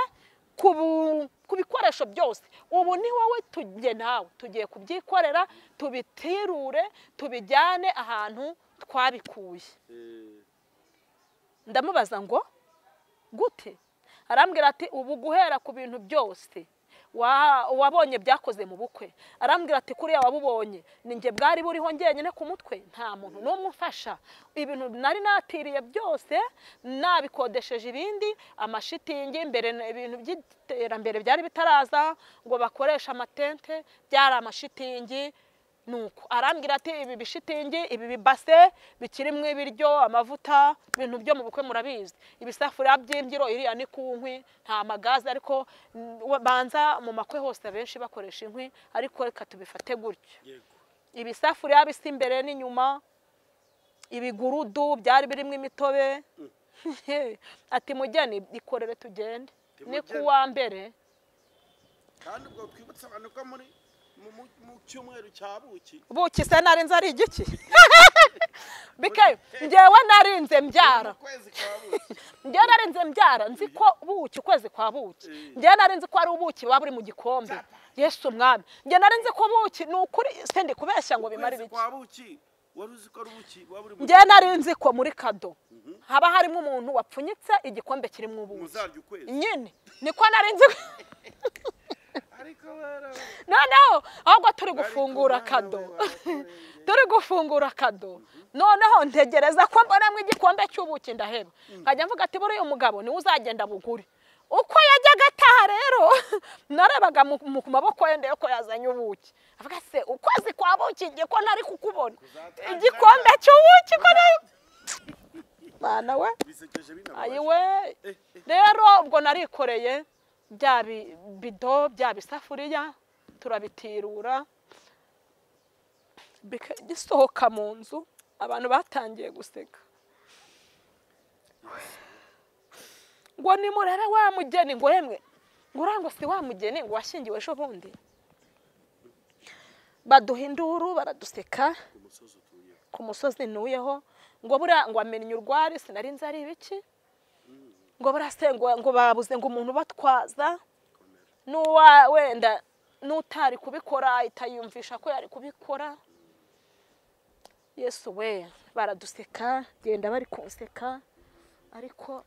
ku bikoresho byose, ubu ni wowe tujye nawe tugiye kubyikorera, tubitirure, tubijyane ahantu twabikuye. Ndamubaza ngo gute? Arambwira ati ubu guhera ku bintu byose Wabonye byakoze mu bukwe. Arambwira ati kuriya wabubonye ni njye bwari buriho njyenyine ku mutwe, nta muntu n'umwe umfasha. Ibintu nari natiriye byose nabikodesheje ibindi, amashitingi mbere ibintu by'iterambere byari bitaraza ngo bakoresha amatente, byari amashitingi. Nuko arambwira ati ibi bishitingi, ibi bibase bikirimo ibiryo, amavuta, ibintu byo mu bukwe murabizi, ibisafuriya by'imbyiro, iriya ni ku nkwi, nta magazi, ariko banza mu makwe hose abenshi bakoresha inkwi, ariko reka tubifate gutyo. Ibisafuriya bisa imbere n'inyuma, ibigurudu byari birimo imitobe. Ati mugeni ikorere tugende, ni kuwa mbere. Kandi ubwo twibutsa abantu ko muri mu cyumweru cya buki. Buki se narinze ari igiki? Bike ngewe narinze mbyara. Ngewe narinze mbyara nzi ko buki ukwezi kwa buki. Ngewe narinze ko ari ubuki buba buri mu gikombe. Yesu mwami. Ngewe narinze ko buki ni ukuri se ndi kubeshya ngo bimare ibiki. Kwa buki wari uzi ko ari ubuki buba buri mu. Ngewe narinze ko muri kado haba harimo umuntu wapfunyitse igikombe kirimo ubuki. Muzarya ukwezi. Nyine niko narinze. Noneho ahubwo turi gufungura kado, turi gufungura kado, noneho ntegereza ko mbonamo igikombe cy'ubuki ndaheba. Nkajya mvuga ati buriya umugabo niwe uzagenda bugure. Uko yajyaga ataha rero narebaga mu maboko ye ndebe ko yazanye ubuki, avuga se ukwezi kwa buki ngiye ko ntari kukubona igikombe cy'ubuki ko Mana we ayiwe. Rero ubwo narikoreye bya bido, bya bisafuriya, turabitirura gisohoka mu nzu, abantu batangiye guseka ngo nimurebe wa mugeni, ngo yemwe ngo urango si wa mugeni ngo washyingiwe ejo bundi. Baduha induru baraduseka ku musozi ntuyeho, ngo buriya ngo amennye urwari, sinari nzi ari ibiki, ngo burase ngo babuze ngo umuntu batwaza n'uwa wenda n'utari kubikora itayumvisha ko yari kubikora. Yesu we, baraduseka, genda bari kunseka, ariko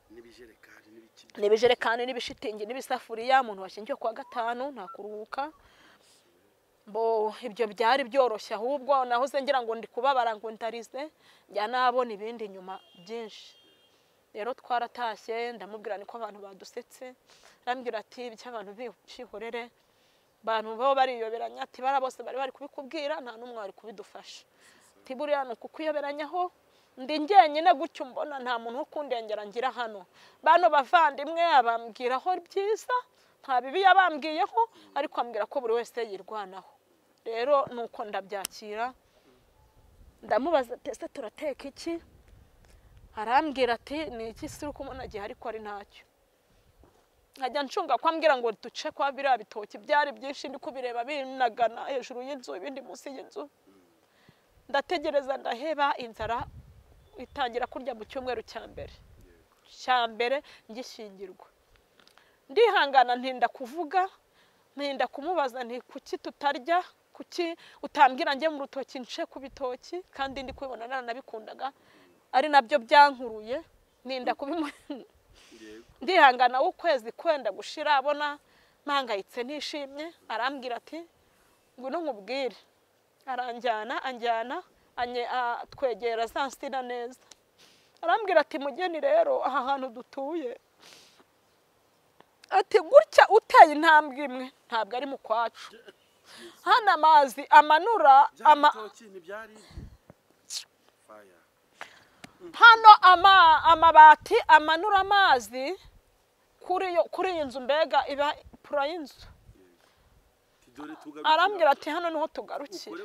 n'ibijerekani n'ibishitingi n'ibisafuriya, umuntu washyingiwe kuwa gatanu nta kuruhuka. Bo ibyo byari byoroshye, ahubwo nahoze ngira ngo ndi kubabara ngo ndarize, njya nabona ibindi nyuma byinshi. Rero twaratashye ndamubwira niko abantu badusetse, arambwira ati iby'abantu bihorere, abantu bo bariyoberanya, ati bara bose bari bari kubikubwira nta n'umwe wari kubidufasha. Ati buriya ni ukukuyoberanyaho, ndi njyenyine gutyo mbona nta muntu wo kundengera ngira hano. Bano bavandimwe abambwiraho byiza, nta bibi yabambwiyeho, ariko ambwira ko buri wese yirwanaho. Rero nuko ndabyakira, ndamubaza ati ese turateka iki? Arambwira ati ni iki se uri kumubona gihe ariko ari ntacyo. Nkajya ncunga ko ambwira ngo duce kwa biriya bitoki byari byinshi, ndi kubireba binagana hejuru y'inzu ibindi munsi y'inzu. Ndategereza ndaheba, inzara itangira kurya mu cyumweru cya mbere ngishyingirwa. Ndihangana ntinda kuvuga, ntinda kumubaza nti kuki tutarya, kuki utambwira njye mu rutoki nce ku bitoki, kandi ndi kubibona naranabikundaga, ari nabyo byankuruye, ninda kubimu. Ndihangana ukwezi kwenda gushira abona mpangayitse ntishimye, arambwira ati ngwino nkubwire. Aranjyana anjyana twegera za nsina neza, arambwira ati mugeni rero aha hantu dutuye, ati gutya uteye intambwe imwe ntabwo ari mu kwacu, hano amazi amanura hano amabati amanura amazi kuri iyi nzu, mbega iba pura y'inzu. Arambwira ati hano niho tugarukira,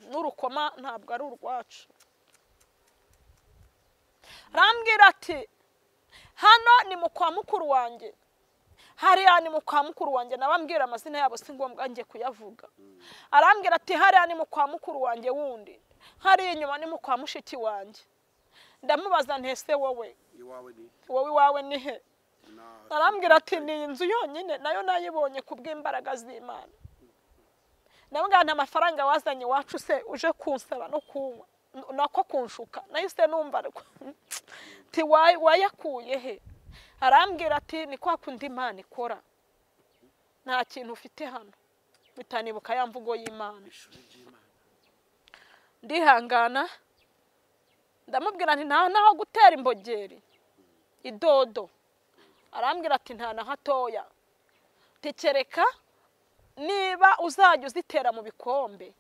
n'urukoma ntabwo ari urwacu. Arambwira ati hano ni mu kwa mukuru wanjye, hariya ni mu kwa mukuru wanjye, nabambwira amazina yabo si ngombwa ngiye kuyavuga. Arambwira ati hariya ni mu kwa mukuru wanjye wundi, hariya inyuma ni mu kwa mushiki wanjye. Ndamubaza ntese wowe wowe iwawe ni he? Arambwira ati ni inzu yonyine nayo nayibonye kubw'imbaraga z'Imana. Ndamubwira nti amafaranga wazanye iwacu se uje kunsaba no kunywa nako kunshuka, nahise numva nti wayakuye he? Arambwira ati ni kwa kundi Imana ikora. Nta kintu ufite hano. Bitanibuka ya mvugo y'Imana. Ndihangana ndamubwira nti nta naho gutera imbogeri idodo. Arambwira ati nta na hatoya, tekereka niba uzajya uzitera mu bikombe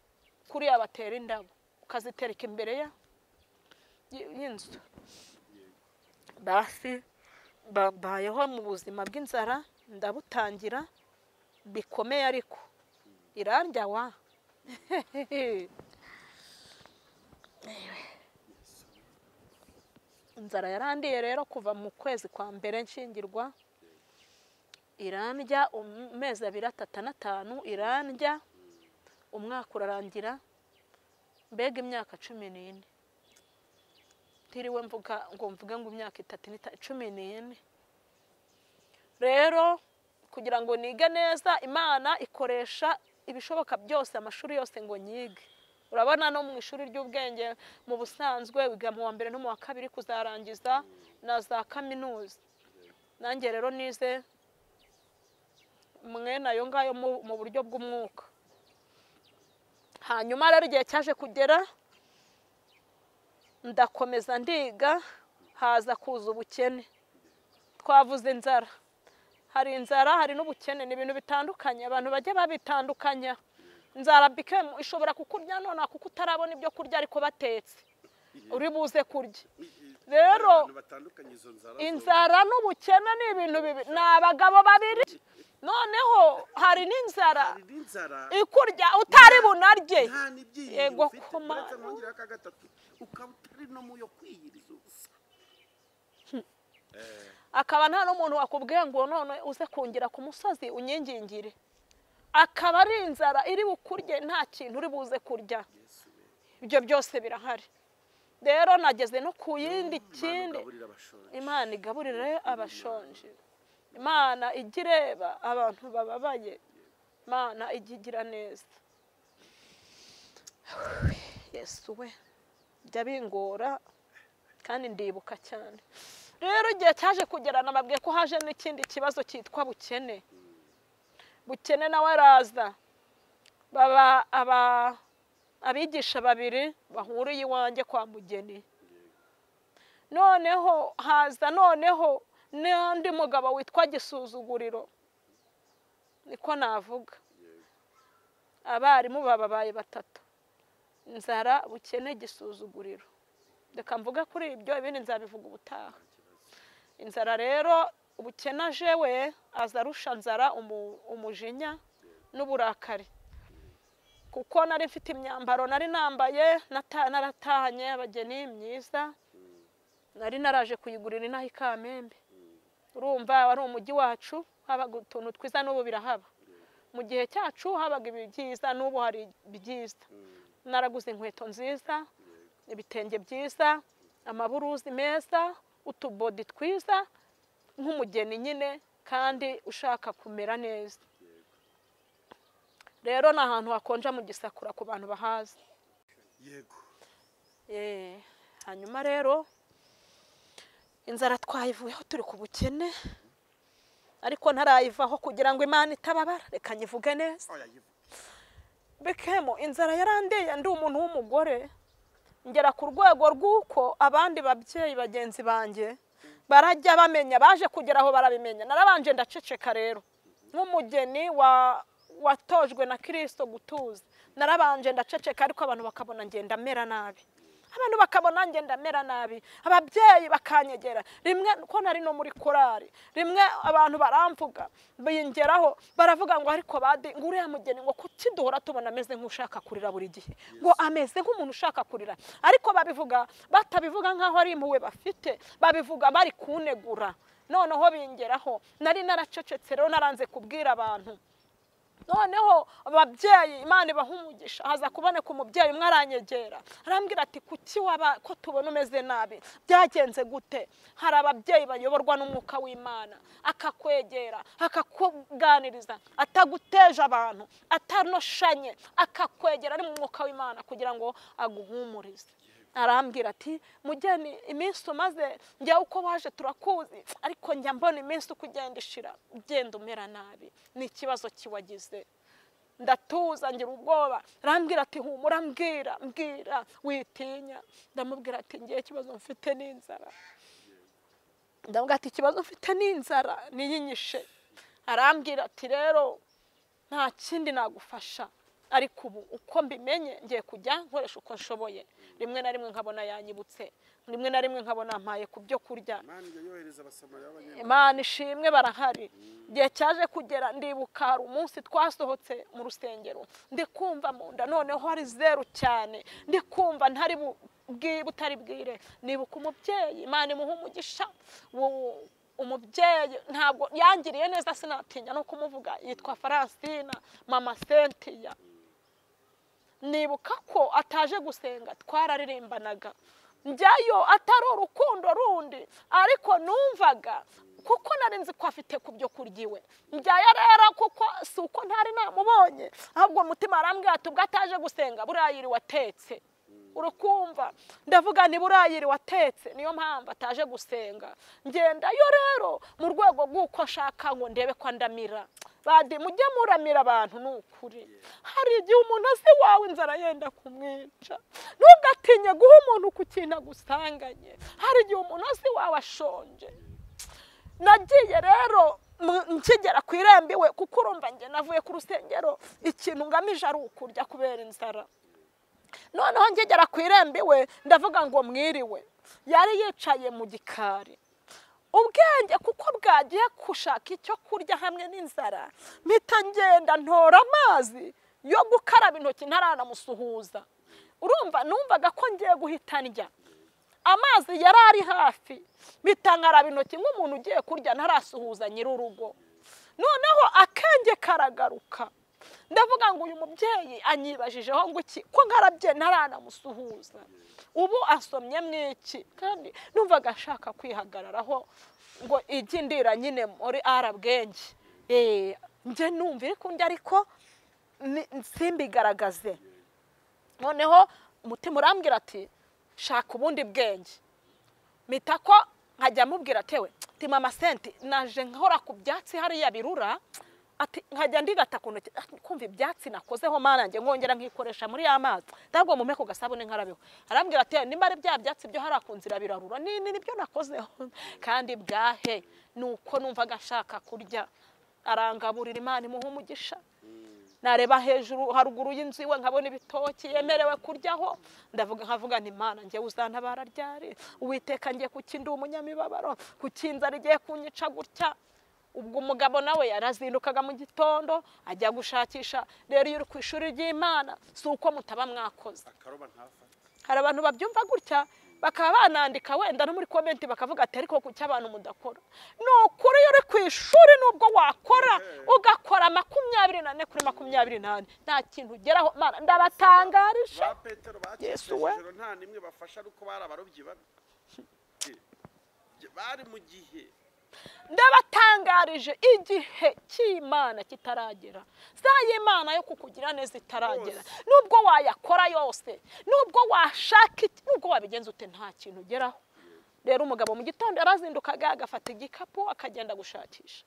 kuri abatera indabo ukazitereka imbere ya y'inzu. Basi babayeho mu buzima bw'inzara ndabutangira bikomeye, ariko irandya wa inzara yarandiye rero kuva mu kwezi kwa mbere nshingirwa, irandya amezi 2, 3 na 5, irandya umwaka urarangira, mbega imyaka 14. Ntiriwe mvuga ngo mvuge ngo imyaka 3 ni 14. Rero kugira ngo nige neza, Imana ikoresha ibishoboka byose, amashuri yose ngo nyige. Urabona no mu ishuri ry'ubwenge mu busanzwe wiga mu wa mbere no mu wa kabiri kuzarangiza na za kaminuza. Nanjye rero nize mwene ayo ngayo mu buryo bw'umwuka. Hanyuma rero igihe cyaje kugera ndakomeza ndiga, haza kuza ubukene. Twavuze inzara, hari inzara hari n'ubukene, ni ibintu bitandukanye, abantu bajya babitandukanya. Inzara bikemu ishobora kukurya none kuko utarabona ibyo kurya ariko batetse uri buze kurya. Rero inzara n'ubukene ni ibintu bibi, ni abagabo babiri. Noneho hari n'inzara ikurya utari bunarye. Yego koma akaba nta n'umuntu wakubwiye ngo none uze kungira ku musozi unyingingire, akaba ari inzara iri bukurye nta kintu uri buze kurya. Ibyo byose birahari. Rero nageze no ku yindi kindi, Imana igaburire abashonje, Imana igireba abantu bababaye, Imana igigira neza. Yesu we, bijya bingora kandi ndibuka cyane. Rero igihe cyaje kugera nababwiye ko haje n'ikindi kibazo cyitwa bukene. Bukene nawe araza, baba abigisha babiri bahuriye iwanjye kwa Mugeni. Noneho haza noneho n'undi mugabo witwa Gisuzuguriro, niko navuga. Abarimu bababaye batatu, inzara, bukene, Gisuzuguriro. Reka mvuga kuri ibyo, ibindi nzabivuga ubutaha. Inzara rero, ubukene aje we aza arusha nzara umujinya n'uburakari, kuko nari mfite imyambaro nari nambaye naratahanye abageni myiza, nari naraje kuyigurira inaha i Kamembe. Urumva wari umujyi wacu, habaga utuntu twiza n'ubu birahaba. Mu gihe cyacu habaga ibyiza n'ubu hari ibyiza. Naraguze inkweto nziza, ibitenge byiza, amaburuzi meza, utubodi twiza, nk'umugeni nyine kandi ushaka kumera neza. Rero ni ahantu hakonja mu Gisakura ku bantu bahazi. Yego. Hanyuma rero inzara twayivuyeho turi ku bukene, ariko ntarayivaho kugira ngo Imana itababara, reka nyivuge neza. Bikemo inzara yarandeye, ndi umuntu w'umugore, ngera ku rwego rw'uko abandi babyeyi bagenzi banjye barajya bamenya, baje kugera aho barabimenya. Narabanje ndaceceka rero nk'umugeni watojwe na Kristo gutuza, narabanje ndaceceka, ariko abantu bakabona ngenda mera nabi, abantu bakabona ngenda mera nabi, ababyeyi bakanyegera. Rimwe ko nari no muri korari, rimwe abantu baramvuga bingeraho baravuga ngo ariko badi ngo uriya mugeni ngo kuki duhora tubona ameze nk'ushaka kurira buri gihe, ngo ameze nk'umuntu ushaka kurira. Ariko babivuga batabivuga nkaho ari impuhwe bafite, babivuga bari kunegura. Noneho bingeraho nari naracecetse rero, naranze kubwira abantu. Noneho ababyeyi Imana ibaha umugisha, haza kuboneka umubyeyi umwe aranyegera arambwira ati kuki waba ko tubona umeze nabi, byagenze gute? Hari ababyeyi bayoborwa n'umwuka w'Imana, akakwegera akakuganiriza ataguteje abantu, atanoshanye, akakwegera ari mu mwuka w'Imana kugira ngo aguhumurize. Arambwira ati mugeni iminsi umaze njya uko waje turakuzi, ariko njya mbona iminsi uko ugenda ishira ugenda umera nabi, ni ikibazo kiwagize. Ndatuza ngira ubwoba. Arambwira ati humura, mbwira mbwira witinya. Ndamubwira ati ngiye ikibazo mfite ni inzara. Ndamubwira ati ikibazo mfite ni inzara niyinyishe. Arambwira ati rero nta kindi nagufasha, ariko ubu uko mbimenye ngiye kujya nkoresha uko nshoboye. Rimwe na rimwe nkabona yanyibutse, rimwe na rimwe nkabona mpaye ku byo kurya. Imana ishimwe barahari. Igihe cyaje kugera ndibuka hari umunsi twasohotse mu rusengero, ndi kumva mu nda noneho hari zeru cyane, ndi kumva ntari butari bwire. Nibuka umubyeyi, Imana imuha umugisha, umubyeyi ntabwo yangiriye neza sinatinya no kumuvuga, yitwa Francina mama Cynthia. Nibuka ko ataje gusenga, twararirimbanaga njyayo atari urukundo rundi, ariko numvaga kuko nari nzi ko afite ku byo kurya iwe. Njyayo rero kuko si uko ntari namubonye, ahubwo umutima arambwira ati ubwo ataje gusenga buriya yiriwe atetse. Urukumva ndavuga ni buriya yiriwe atetse, niyo mpamvu ataje gusenga. Ngendayo rero mu rwego rw'uko nshaka ngo ndebe ko ndamira. Badi mujye muramira abantu ni ukuri. Hari igihe umuntu azi wawe inzara yenda kumwica, ntugatinye guha umuntu ku kintu agusanganye. Hari igihe umuntu azi wawe ashonje. Nagiye rero nkigera ku irembo iwe, kuko urumva njye navuye ku rusengero ikintu ngamije ari ukurya kubera inzara. Noneho nkigera ku irembo iwe ndavuga ngo mwiriwe. Yari yicaye mu gikari. Ubwenge kuko bwagiye gushaka icyo kurya hamwe n'inzara, mpita ngenda ntora amazi yo gukaraba intoki ntaranamusuhuza. Urumva numvaga ko ngiye guhita ndya. Amazi yari ari hafi, mpita nkaraba intoki nk'umuntu ugiye kurya ntarasuhuza nyir'urugo. Noneho akenge karagaruka, ndavuga ngo uyu mubyeyi anyibajijeho ngo iki ko nkarabye ntaranamusuhuza, ubu asomye mwiki? Kandi numvaga ashaka kwihagararaho ngo ijye ndira nyine muri arabwenge, njye numva iri kundya ariko simbigaragaze. Noneho umutima urambwira ati shaka ubundi bwenge. Mpita ko nkajya mubwira atewe ati mama Senti naje nkora ku byatsi hariya birura, ati nkajya ndigata ku ntoki kumva ibyatsi nakozeho mana njye nkongera nkikoresha muri ya mazi, ntabwo mume ku gasabune nkarabeho. Arambwira ati nimba ari bya byatsi byo hariya ku nzira birarura ni nibyo nakozeho kandi bwahe. Nuko numvaga nshaka kurya. Arangaburira, Imana imuha umugisha. Nareba hejuru haruguru y'inzu iwe nkabona ibitoki yemerewe kuryaho, ndavuga nkavuga nti Imana njye uzantabara ryari? Uwiteka ngiye kuki ndi umunyamibabaro, kuki inzara igiye kunyica gutya? Ubwo umugabo nawe yarazindukaga mu gitondo ajya gushakisha. Rero iyo uri ku ishuri ry'Imana si uko mutaba mwakoze. Hari abantu babyumva gutya bakaba banandika wenda no muri komenti bakavuga ati ariko kuki abantu mudakora? Ni ukuri iyo uri ku ishuri nubwo wakora ugakora 24 kuri 24 nta kintu ugeraho. Mana ndabatangarije. Yesu we nta nimwe bafasha ariko bari abarobyi babi bari mu gihe. Ndabatangarije igihe cy'Imana kitaragera, za y'Imana yo kukugira neza itaragera, nubwo wayakora yose, nubwo washaka, nubwo wabigenza ute nta kintu ugeraho. Rero umugabo mu gitondo yarazindukaga agafata igikapu akagenda gushakisha,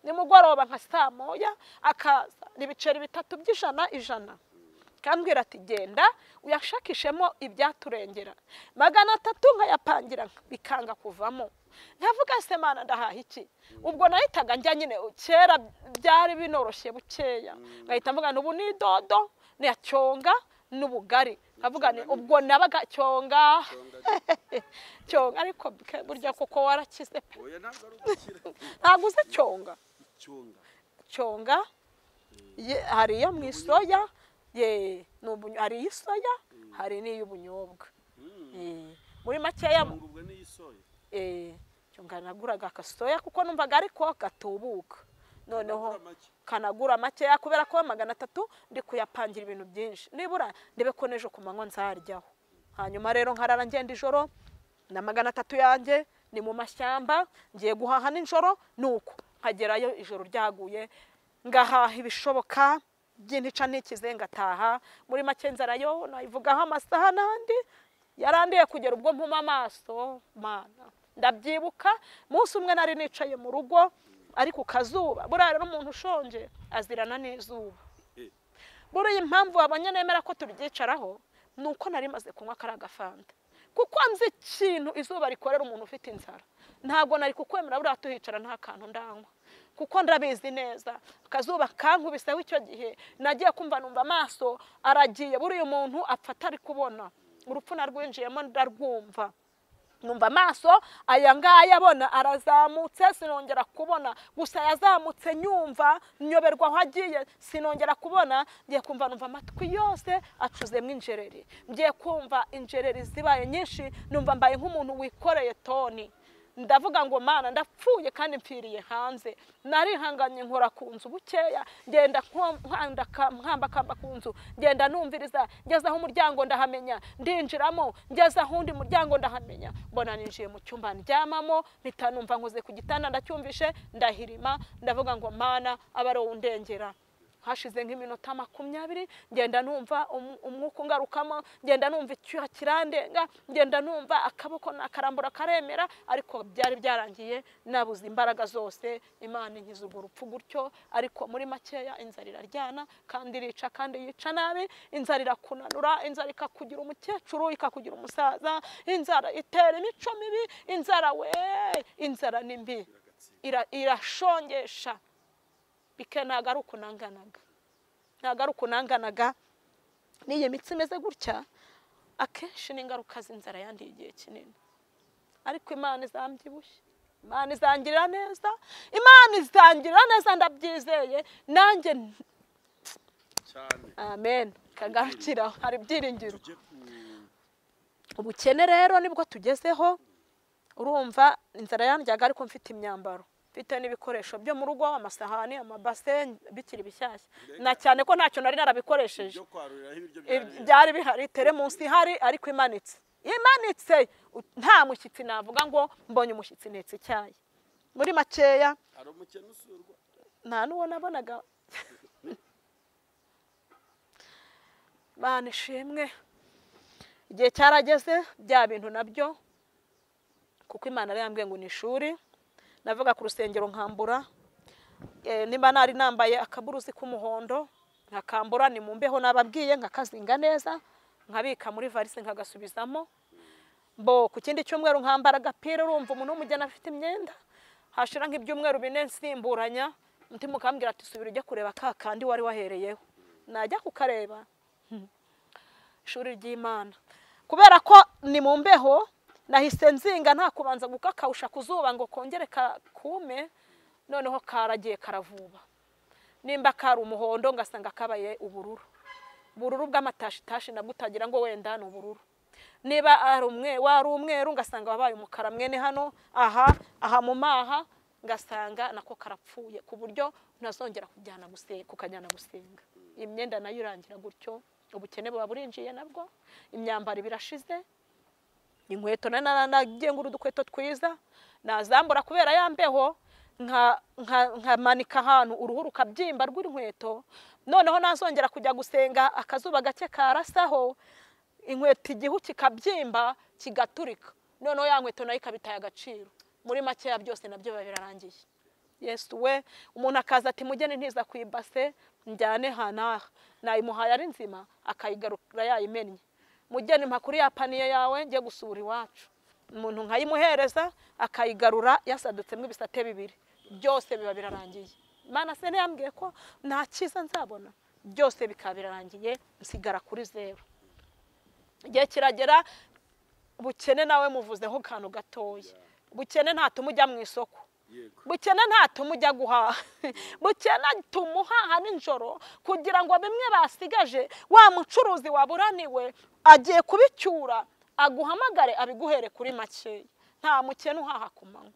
nimugoroba nka saa moya akaza n'ibiceri 3 by'ijana ijana, kambwira ati genda uyashakishemo ibyaturengera. 300 nkayapangira bikanga kuvamo. Nkavuga se Mana ndahaha iki? Ubwo nahitaga njya nyine, kera byari binoroshye bukeya, ngahita mvuga ubu ni dodo ni cyonga n'ubugari. Nkavuga ni ubwo nabaga cyonga cyonga, ariko burya koko warakize pe. Ntabwo uzi cyonga. Cyonga hari iyo mu isoya, hari isoya, hari n'iy'ubunyobwa. Muri makeya cyonga naguraga akasoya kuko numvaga ariko gatubuka, noneho kanagura makeya kubera ko 300 ndi kuyapangira ibintu byinshi, nibura ndebe ko nejo ku manywa nzaryaho. Hanyuma rero nkarara ngenda ijoro na 300 yanjye ni mu mashyamba ngiye guhaha nijoro, nuko nkagerayo ijoro ryaguye ngahaha ibishoboka by'intica ntikize ngataha. Muri make nzara yo nayivugaho amasaha n'andi Yarandiye kugera ubwo mpuma amaso mana. Ndabyibuka munsi umwe nari nicaye mu rugo ari ku kazuba. Buriya rero umuntu ushonje azirana n'izuba. Buriya impamvu wabonye nemera ko turyicaraho nuko nari maze kunywa kari agafanta. Kuko nzi ikintu izuba rikorera umuntu ufite inzara. Ntabwo nari kukwemera buriya tuhicara nta kantu ndanywa. Kuko ndabizi neza akazuba kankubiseho icyo gihe nagiye kumva numva amaso aragiye. Buriya umuntu apfa atari kubona. Urupfu narwinjiyemo ndarwumva. Numva amaso aya ngaya abona arazamutse sinongera kubona. Gusa yazamutse nyumva nyoberwa aho agiye sinongera kubona. Ngiye kumva numva amatwi yose acuzemo injereri. Ngiye kumva injereri zibaye nyinshi numva mbaye nk'umuntu wikoreye toni. Ndavuga ngo mana ndapfuye kandi mpfiriye hanze. Narihanganye nkora ku nzu bukeya, ngenda nkambakamba ku nzu, ngenda numviriza, ngeze aho umuryango ndahamenya, ndinjiramo, ngeze aho undi muryango ndahamenya. Mbona ninjiye mu cyumba ndyamamo, mpita numva nkoze ku gitanda ndacyumvishe, ndahirima, ndavuga ngo mana abe ari wowe undengera. Hashize nk'iminota 20 ngenda numva umwuka ungarukamo, ngenda numva icyuya kirandenga, ngenda numva akaboko nakarambura karemera, ariko byari byarangiye nabuze imbaraga zose. Imana inkiza urwo rupfu gutyo. Ariko muri makeya inzara iraryana kandi irica kandi yica nabi. Inzara irakunanura, inzara ikakugira umukecuru, ikakugira umusaza, inzara itera imico mibi, inzara we, inzara ni mbi, irashongesha. Bike ntago ari ukunanganaga, ntago ari ukunanganaga. N'iyi mitsi imeze gutya akenshi n'ingaruka z'inzara yandiye igihe kinini. Ariko Imana izambyibushye, Imana izangirira neza, Imana izangirira neza, ndabyizeye nanjye cyane. Amen. Kagarukira hari ibyiringiro. Ubukene rero nibwo tugezeho. Urumva inzara yandyaga ariko mfite imyambaro, mfite n'ibikoresho byo mu rugo, amasahani, amabase bikiri bishyashya. Na cyane ko ntacyo nari narabikoresheje. Byari bihari, teremunsi ihari ariko imanitse. Imanitse nta mushyitsi navuga ngo mbonye umushyitsi ntetse icyayi. Muri makeya hari umukene usurwa. Nta n'uwo nabonaga. Mana ishimwe. Igihe cyarageze bya bintu nabyo, kuko Imana yari yambwiye ngo ni ishuri. Navuga ku rusengero nkambura, nimba nari nambaye akaburuzi k'umuhondo nkakambura, ni mu mbeho nababwiye, nkakazinga neza nkabika muri valise nkagasubizamo. Bo ku kindi cyumweru nkambara agapira. Urumva umuntu w'umugeni afite imyenda, hashira nk'ibyumweru 4 nsimburanya. Umutima ukambwira ati subira ujye kureba ka kandi wari wahereyeho. Najya kukareba ishuri ry'Imana. Kubera ko ni mu mbeho nahise nzinga nta kubanza gukakausha kuzuba ngo kongere kume, noneho karagiye karavuba. Nimba kari umuhondo ngasanga kabaye ubururu, ubururu bw'amatashitashi nabwo utagira ngo wenda ni ubururu. Niba ari umwe wari umweru ngasanga wabaye umukara mwene hano aha aha mu maha, ngasanga nako karapfuye ku buryo ntazongera kujyana gusenga, kukajyana gusenga. Imyenda nayo irangira gutyo. Ubukene buba burinjiye nabwo, imyambaro birashize. Inkweto nagiye ngura udukweto twiza nazambura kubera yambeho, nkamanika ahantu uruhu rukabyimba rw'inkweto. Noneho nazongera kujya gusenga akazuba gake karasaho, inkweto igihu kikabyimba kigaturika, noneho ya nkweto nayo ikabitaye agaciro. Muri makeya byose nabyo biba birarangiye. Yesu we, umuntu akaza ati mugeni ntiza ku ibase njyane hanaha, nayimuhaye ari nzima akayigarura yayimennye. Mugeni mpa kuri ya paniye yawe njye gusura iwacu. Umuntu nkayimuhereza akayigarura yasadutsemo ibisate 2, byose biba birarangiye. Imana se ntiyambwiye ko nta cyiza nzabona, byose bikaba birarangiye, nsigara kuri 0. Igihe kiragera ubukene nawe muvuzeho kantu gatoya. Ubukene ntatuma ujya mu isoko, bukene ntatuma ujya guhaha, bukene tumuhaha nijoro kugira ngo bimwe basigaje wa mucuruzi waburaniwe agiye kubicyura aguhamagare abiguhere kuri makeya. Nta mukene uhaha ku manywa.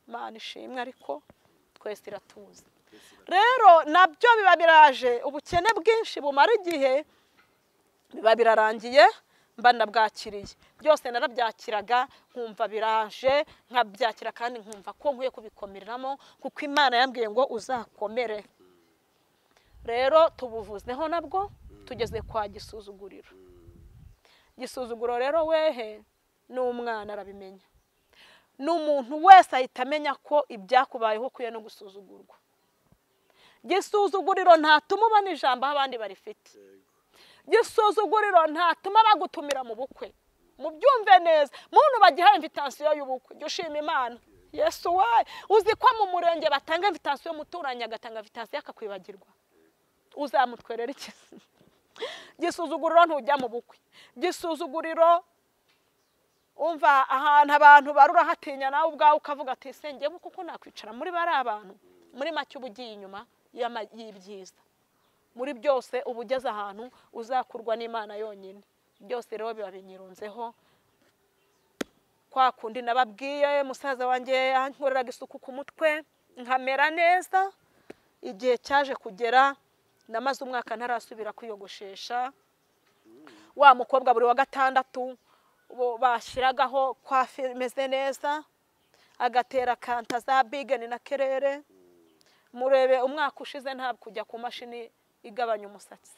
Imana ishimwe, ariko twese iratuzi. Rero nabyo biba biraje, ubukene bwinshi bumara igihe biba birarangiye, mba nabwakiriye. Byose narabyakiraga nkumva biraje, nkabyakira kandi nkumva ko nkwiye kubikomereramo, kuko Imana yambwiye ngo uzakomere. Rero tubuvuzeho nabwo tugeze kwa gisuzuguriro. Gisuzuguro rero wehe n'umwana arabimenya, n'umuntu wese ahita amenya ko ibyakubayeho ukwiye no gusuzugurwa. Gisuzuguriro ntatuma ubona ijambo aho abandi barifite. Gisuzuguriro ntatuma bagutumira mu bukwe. Mubyumve neza, muntu bagiha invitation y'ubukwe, jya ushima Imana. Yesu we, uzi ko mu murenge batanga invitation, muturanye agatanga invitation akakwibagirwa, uzamutwerera iki? Gisuzuguriro ntujya mu bukwe. Gisuzuguriro umva ahantu abantu barura hatinya, nawe ubwawe ukavuga ati senge kuko nakwicara muri bari abantu. Muri make uba ugiye inyuma y'ibyiza. Muri byose uba ugeze ahantu uzakurwa n'Imana yonyine. Byose rero biba binyirunzeho. Kwa kundi nababwiye, musaza wanjye yankoreraga isuku ku mutwe nkamera neza. Igihe cyaje kugera namaze umwaka ntarasubira kwiyogoshesha. Wa mukobwa buri wa gatandatu bashyiragaho kwafi imeze neza, agatera kanta za bigeni na kerere. Murebe umwaka ushize ntabwo kujya ku mashini igabanya umusatsi.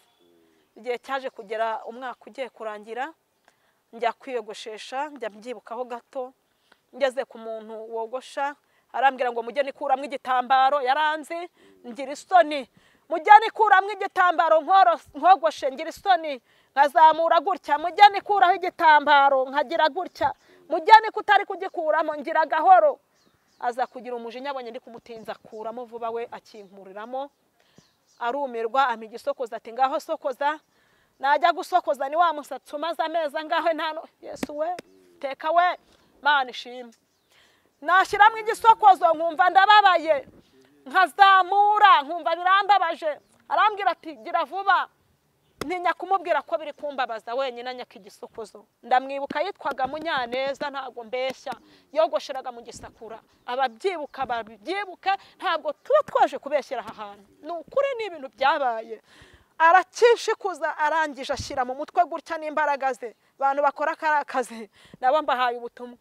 Igihe cyaje kugera umwaka ugiye kurangira, njya kwiyogoshesha, njya mbyibukaho gato. Ngeze ku muntu wogosha arambwira ngo mujye nikuramwe igitambaro, yaranzi ngira isoni. Mujye nikuramwe igitambaro nkogoshe, ngira isoni. Nkazamura gutya, mujye nikuraho igitambaro nkagira gutya, mujye nikutari kugikuramo ngira gahoro. Aza kugira umujinya abonye ndi kumutinza akuramo vuba, we akinkuriramo arumirwa, ampa igisokoza ati ngaho sokoza. Najya gusokoza ni wa musatsi umaze amezi angahe ntano. Yesu we, teka we, Mana ishimwe. Nashyiramo igisokozo nkumva ndababaye, nkazamura nkumva birambabaje. Arambwira ati gira vuba. Ntinya kumubwira ko biri kumbabaza, wenyine anyaka igisokozo. Ndamwibuka yitwaga Munyaneza, ntabwo mbeshya, yogosheraga mu Gisakura. Ababyibuka babyibuka, ntabwo tuba twaje kubeshyera aha hantu, ni ukuri ni ibintu byabaye. Arakishikuza arangije ashyira mu mutwe gutya n'imbaraga ze. Abantu bakora kariya kazi nabo mbahaye ubutumwa.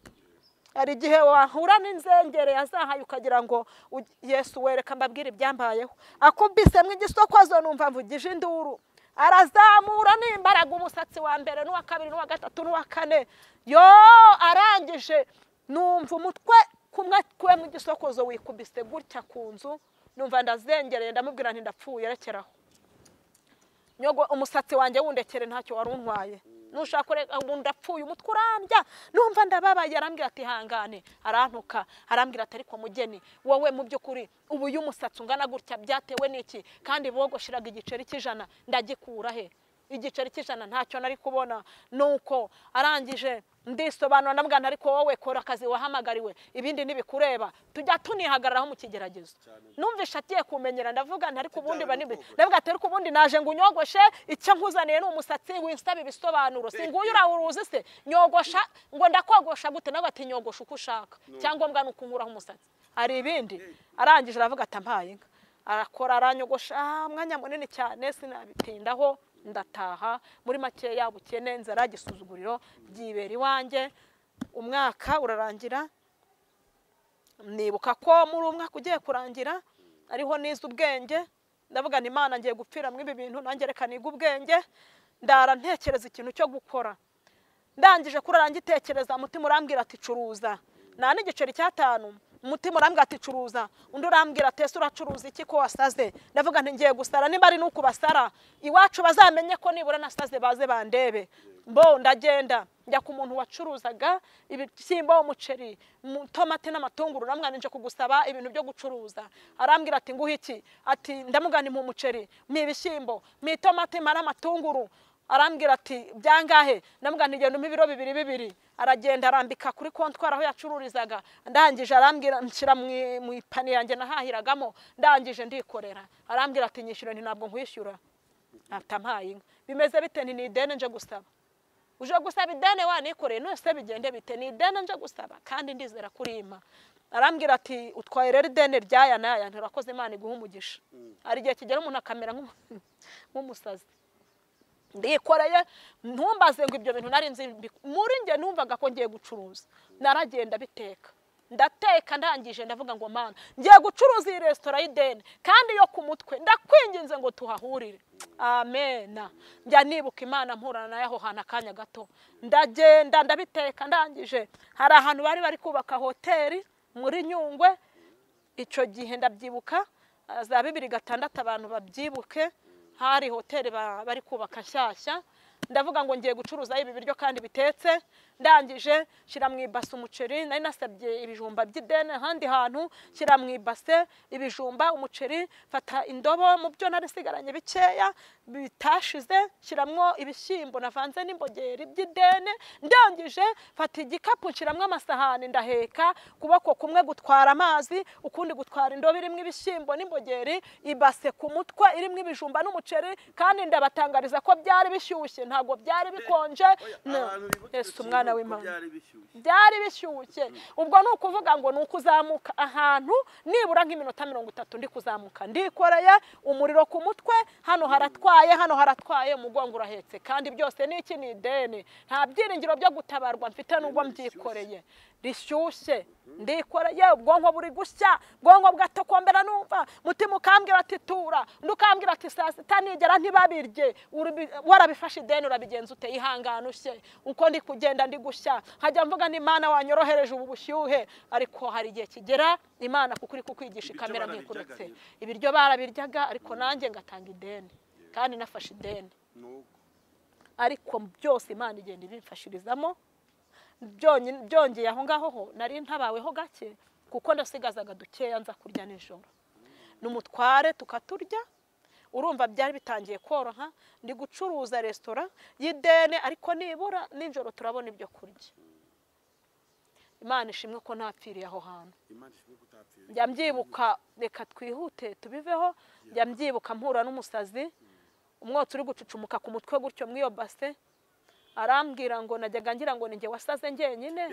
Hari igihe wahura n'inzengere yazahaye ukagira ngo Yesu wereka mbabwire ibyambayeho. Akubisemo igisokozo numva mvugije induru. Arazamura n'imbaraga umusatsi wa mbere n'uwa kabiri n'uwa gatatu n'uwa kane. Yo arangije numva umutwe kumwe kwe mu gisokozo wikubise gutya ku nzu, numva ndazengereye, ndamubwira nti ndapfuye, rekeraho. Nyogo umusatsi wanjye wundekere ntacyo waruntwaye. Nushaka ubu ndapfuye umutwe urambya. Numva ndababaye. Arambwira ati hangane. Arantuka arambwira ati ariko mugeni wowe mu by'ukuri ubu uyu musatsi ungana gutya byatewe n'iki? Kandi bogoshiraga igiceri cy'ijana, ndagikura he? Igiceri cy'ijana ntacyo nari kubona. Nuko arangije ndisobanura ndamubwira ariko wowe kora akazi wahamagariwe, ibindi nibikureba. Tujya tunihagararaho mu kigeragezo. Numvisha atiye kumenyera, ndavuga nti ariko ubundi banibe. Ndavuga ati ariko ubundi naje ngo unyogoshe, icyo nkuzaniye ni umusatsi winsaba ibisobanuro. Singuyu urawuruzi se nyogosha ngo ndakogosha gute? Nawe ati nyogosha uko ushaka, cyangombwa ni ukunkuraho umusatsi. Hari ibindi. Arangije aravuga ati ampaye inka. Arakora aranyogosha umwanya munini cyane sinabitindaho, ndataha. Muri make yabukene nzara gisuzuguriro byibera iwanjye. Umwaka urarangira, nibuka ko muri umwaka ugiye kurangira ariho nize ubwenge. Ndavuga nti Imana ngiye gupfira muri ibi bintu, nanjye reka niga ubwenge. Ndara ntekereza ikintu cyo gukora. Ndangije kurara ngitekereza, umutima urambwira ati curuza. Nta n'igiceri cy'atanu. Umutima urambwira ati curuza. Undi urambwira ati ese uracuruza iki ko wasaze? Ndavuga nti ngiye gusara, nimba ari nuko basara iwacu bazamenye ko nibura nasaze baze bandebe. Mbo ndagenda njya ku muntu wacuruzaga ibishyimbo, umuceri, tomate n'amatunguru. Namwana nje kugusaba ibintu byo gucuruza. Arambwira ati nguhe iki? Ati ndamugana mu muceri, mi ibishyimbo, mi tomate n'amatunguru. Arambwira ati byangahe? Ndamugana igenda umpa ibiro bibiri bibiri. Aragenda arambika kuri kontwari aho yacururizaga. Ndangije arambwira nshyira mu ipani yanjye nahahiragamo. Ndangije ndikorera. Arambwira ati nyishyura. Nti ntabwo nkwishyura. Atampaye inka. Bimeze bite? Nti ni ideni nje gusaba. Uje gusaba ideni wanikoreye, none se bigende bite? Ni ideni nje gusaba kandi ndizera kurima. Arambwira ati utwaye rero ideni ryaya naya, ntirakoze Imana iguha umugisha. Hari igihe kigera umuntu akamera nk'umusazi. Ndikoreye, ntumbaze ngo ibyo bintu nari nzi muri nge, numvaga ko ngiye gucuruza. Naragenda biteka. Ndateka ndangije ndavuga ngo Mana ngiye gucuruza iyi resitora y'ideni kandi yo ku mutwe, ndakwinginze ngo tuhahurire. Amena. Njya nibuka Imana mpurana nayo aho hantu akanya gato. Ndagenda ndabiteka ndangije, hari ahantu bari bari kubaka hoteli muri Nyungwe icyo gihe ndabyibuka, za 2006 abantu babyibuke, hari hoteli bari kubaka nshyashya. Ndavuga ngo ngiye gucuruza ibi biryo kandi bitetse. Ndangije shyira mu ibase umuceri, nari nasabye ibijumba by'ideni ahandi hantu, shyira mu ibase ibijumba umuceri, fata indobo mu byo nari nsigaranye bikeya bitashize, shyiramo ibishyimbo navanze n'imbogeri by'ideni. Ndangije fata igikapu nshyiramo amasahani, ndaheka kuboko kumwe gutwara amazi, ukundi gutwara indobo irimo ibishyimbo n'imbogeri, ibase ku mutwe irimo ibijumba n'umuceri, kandi ndabatangariza ko byari bishyushye, ntabwo byari bikonje. Yesu umwana w'Imana, byari bishyushye. Ubwo ni ukuvuga ngo ni ukuzamuka ahantu nibura nk'iminota 30 ndi kuzamuka, ndikoreye umuriro ku mutwe, hano haratwaye, hano haratwaye, umugongo urahetse, kandi byose ni iki? Ni ideni. Nta byiringiro byo gutabarwa mfite nubwo mbyikoreye rishyushye, ndikoreye, ubwonko buri gushya, ubwonko bwatokombera numva mutima ukambwira ati tura, undi ukambwira ati saa sita nigera ntibabirye, warabifashe ideni urabigenza ute? Ihangane ushye. Uko ndi kugenda ndi gushya, nkajya mvuga ni Imana wanyorohereje ubu bushyuhe, ariko hari igihe kigera Imana kuko iri kukwigisha ikamera nk'ikuretse. Ibiryo barabiryaga, ariko nanjye ngatanga ideni, kandi nafashe ideni, ariko byose Imana igenda ibimfashirizamo. Byongeye aho ngaho ho nari ntabaweho gake, kuko ndasigazaga dukeya nza kurya nijoro n'umutware tukaturya. Urumva byari bitangiye koroha, ndi gucuruza resitora y'ideni, ariko nibura nijoro turabona ibyo kurya. Imana ishimwe ko ntapfiriye aho hantu. Njya mbyibuka, reka twihute tubiveho. Njya mbyibuka mpura n'umusazi, umwotsi uri gucucumuka ku mutwe gutyo mw'iyo base, arambwira ngo najyaga ngira ngo ninjye wasaze njyenyine,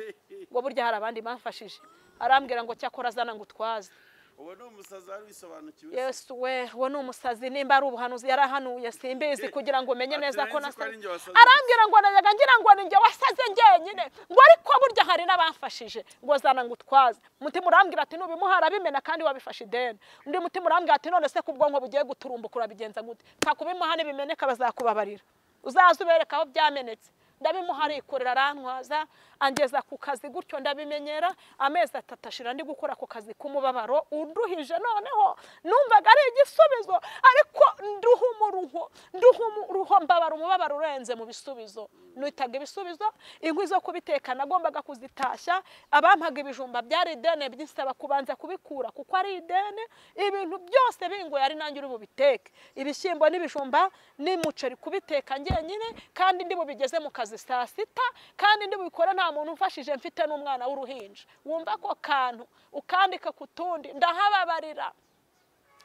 ngo burya hari abandi bamfashije. Arambwira ngo cyakora azana ngo utwaze. Uwo ni umusazi wari wisobanukiwe. Yesu we, uwo ni umusazi, nimba ari ubuhanuzi yarahanuye simbizi, kugira ngo umenye neza ko nasaze. Arambwira ngo najyaga ngira ngo ninjye wasaze njyenyine, ngo ariko burya hari n'abamfashije, ngo zana ngo utwaze. Mutima urambwira ati nubimuha arabimena kandi wabifashe ideni. Undi mutima urambwira ati none se ku bwonko bugiye guturumbuka urabigenza gute? Pfa kubimuha nibimeneka bazakubabarira, uzaza ubereka aho byamenetse. Ndabimuha arikorera arantwaza, angeza ku kazi gutyo ndabimenyera. Amezi 3 ashira ndi gukora ako kazi k'umubabaro unduhije, noneho numvaga ari igisubizo, ariko nduha umuruho, mbabara umubabaro urenze mu bisubizo. Nitaga ibisubizo, inkwi zo kubiteka nagombaga kuzitashya, abampaga ibijumba byari ideni byisaba kubanza kubikura kuko ari ideni. Ibintu byose bingoye ari nanjye uri bubiteke, ibishyimbo n'ibijumba n'umuceri kubiteka njyenyine, kandi ndi bubigeze mu kazi saa sita, kandi ndi bubikora nta muntu umfashije, mfite n'umwana w'uruhinja. Wumva ako kantu ukandika ku tundi, ndahababarira,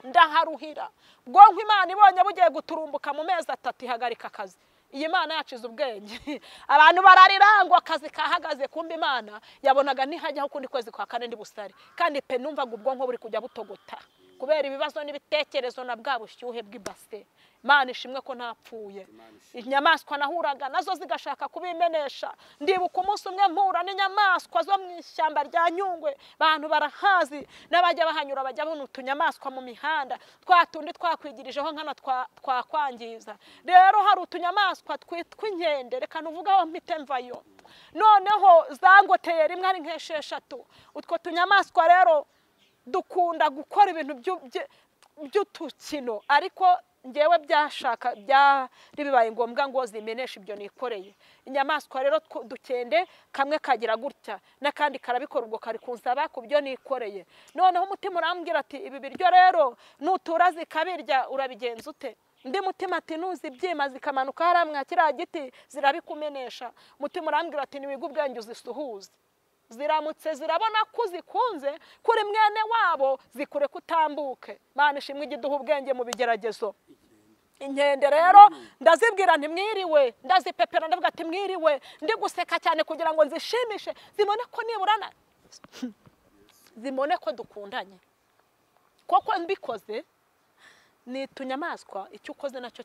ndaharuhira. Ubwonko Imana ibonye bugiye guturumbuka mu mezi 3 ihagarika akazi. Iyi Mana yacize ubwenge. Abantu bararira ngo akazi kahagaze, kumbe Imana yabonaga nihajyaho ukundi kwezi kwa kane ndi busare. Kandi pe numvaga ubwonko buri kujya butogota kubera ibibazo n'ibitekerezo na bwa bushyuhe bw'ibase. Imana ishimwe ko ntapfuye. Inyamaswa nahuraga nazo zigashaka kubimenesha. Ndibuka umunsi umwe mpura n'inyamaswa zo mu ishyamba rya Nyungwe, abantu barahazi n'abajya bahanyura bajya babona utunyamaswa mu mihanda, twa tundi twakwigirijeho nkana twakwangiza. Rero hari utunyamaswa twitwa inkende, reka nuvugaho mpite mvayo. Noneho zangoteye rimwe ari nk'esheshatu. Utwo tunyamaswa rero dukunda gukora ibintu by'utukino, ariko ngewe byashaka byari bibaye ngombwa ngo zimeneshe ibyo nikoreye. Inyamaswa rero dukende kamwe kagira gutya n'akandi karabikora, ubwo kari kunsaba ku byo nikoreye. Noneho umutima urambwira ati ibi biryo rero nutura zikabirya urabigenza ute? Ndi mutima ati nuzi ibyima zikamanuka haramwa kiriya giti zirabikumenesha. Mutima urambwira ati niwiga ubwenge uzisuhuze. Ziramutse zirabona ko zikunze kuri mwene wabo zikure kutambuke. Mana ishimwe igiduha ubwenge mu bigeragezo. Inkende rero ndazibwira nti mwiriwe, ndazipepera ndavuga ati mwiriwe, ndi guseka cyane kugira ngo nzishimishe, zibone ko niburana, zibone ko dukundanye. Koko mbikoze ni tunyamaswa, icyo ukoze nacyo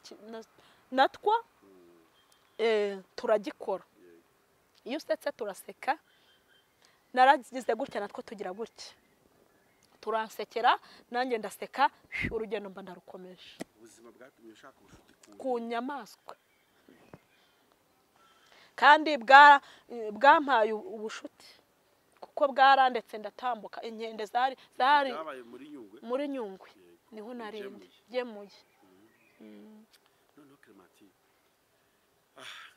natwo turagikora. Iyo usetse turaseka, Naragize gutya natwo tugira gutya, turansekera nanjye ndaseka, urugendo mba ndarukomeje. Ubuzima bwatumye ushaka ubucuti ku nyamaswa, kandi bwampaye ubushuti kuko bwarandetse ndatambuka. Inkende zari muri Nyungwe niho narindi gemuye. Noneho Clementine,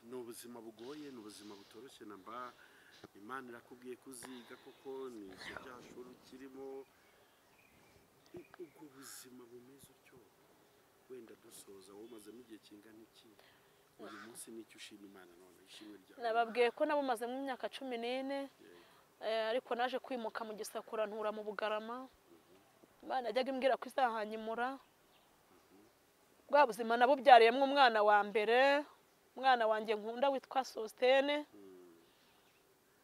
ni ubuzima bugoye, ni ubuzima butoroshye namba. Imana irakubwiye kuziga koko, ni ibyo byashuri kirimo ubwo buzima bumeze utyo. Wenda dusoza, wowe umazemo igihe kingana iki? Uyu munsi nicyo ushima Imana none ishimwe ryawe? Nababwiye ko nabumazemo imyaka 14, ariko naje kwimuka mu Gisakura ntura mu Bugarama. Imana yajyaga imbwira ko izahanyimura. Bwa buzima nabubyariyemo umwana wa mbere, umwana wanjye nkunda witwa Sostene.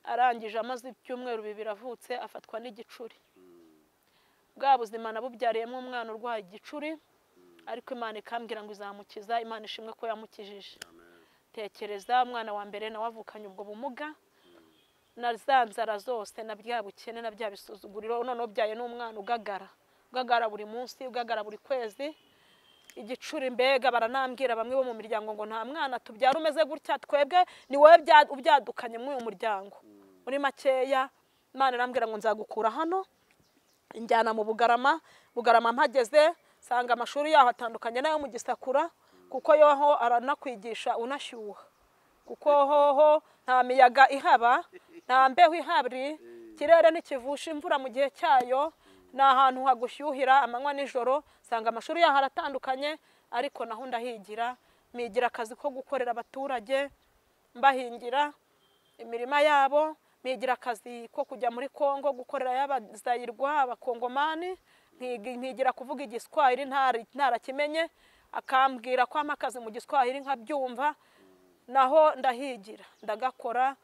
Arangije amaze ibyumweru 2 avutse afatwa n'igicuri. Bwa buzima nabubyariyemo umwana urwaye igicuri, ariko Imana ikambwira ngo izamukiza. Imana ishimwe ko yamukijije. Tekereza umwana wa mbere nawe avukanye ubwo bumuga na za nzara zose na bya bukene na bya bisuzuguriro, none ubyaye n'umwana ugagara, ugagara buri munsi, ugagara buri kwezi. Igicuri mbega baranambwira bamwe bo mu miryango ngo nta mwana tubyara umeze gutya, twebwe ni wowe ubyadukanye muri uyu muryango. Muri makeya Imana irambwira ngo nzagukura hano, injyana mu Bugarama. Bugarama mpageze sanga amashuri yaho atandukanye nayo mu Gisakura, kuko yoho aranakwigisha unashyuha, kuko hoho nta miyaga ihaba, nta mbeho ihabri, kirere ntikivusha imvura mu gihe cyayo, ni ahantu hagushyuhira amanywa nijoro. Sanga amashuri yaho aratandukanye, ariko naho ndahigira, migira akazi ko gukorera abaturage, mbahingira imirima yabo, migira akazi ko kujya muri Kongo gukorera y'abazayirwa abakongomani, nkigira kuvuga igiswahili ntarakimenye, akambwira ko amakazi mu giswahili nkabyumva. Naho ndahigira ndagakora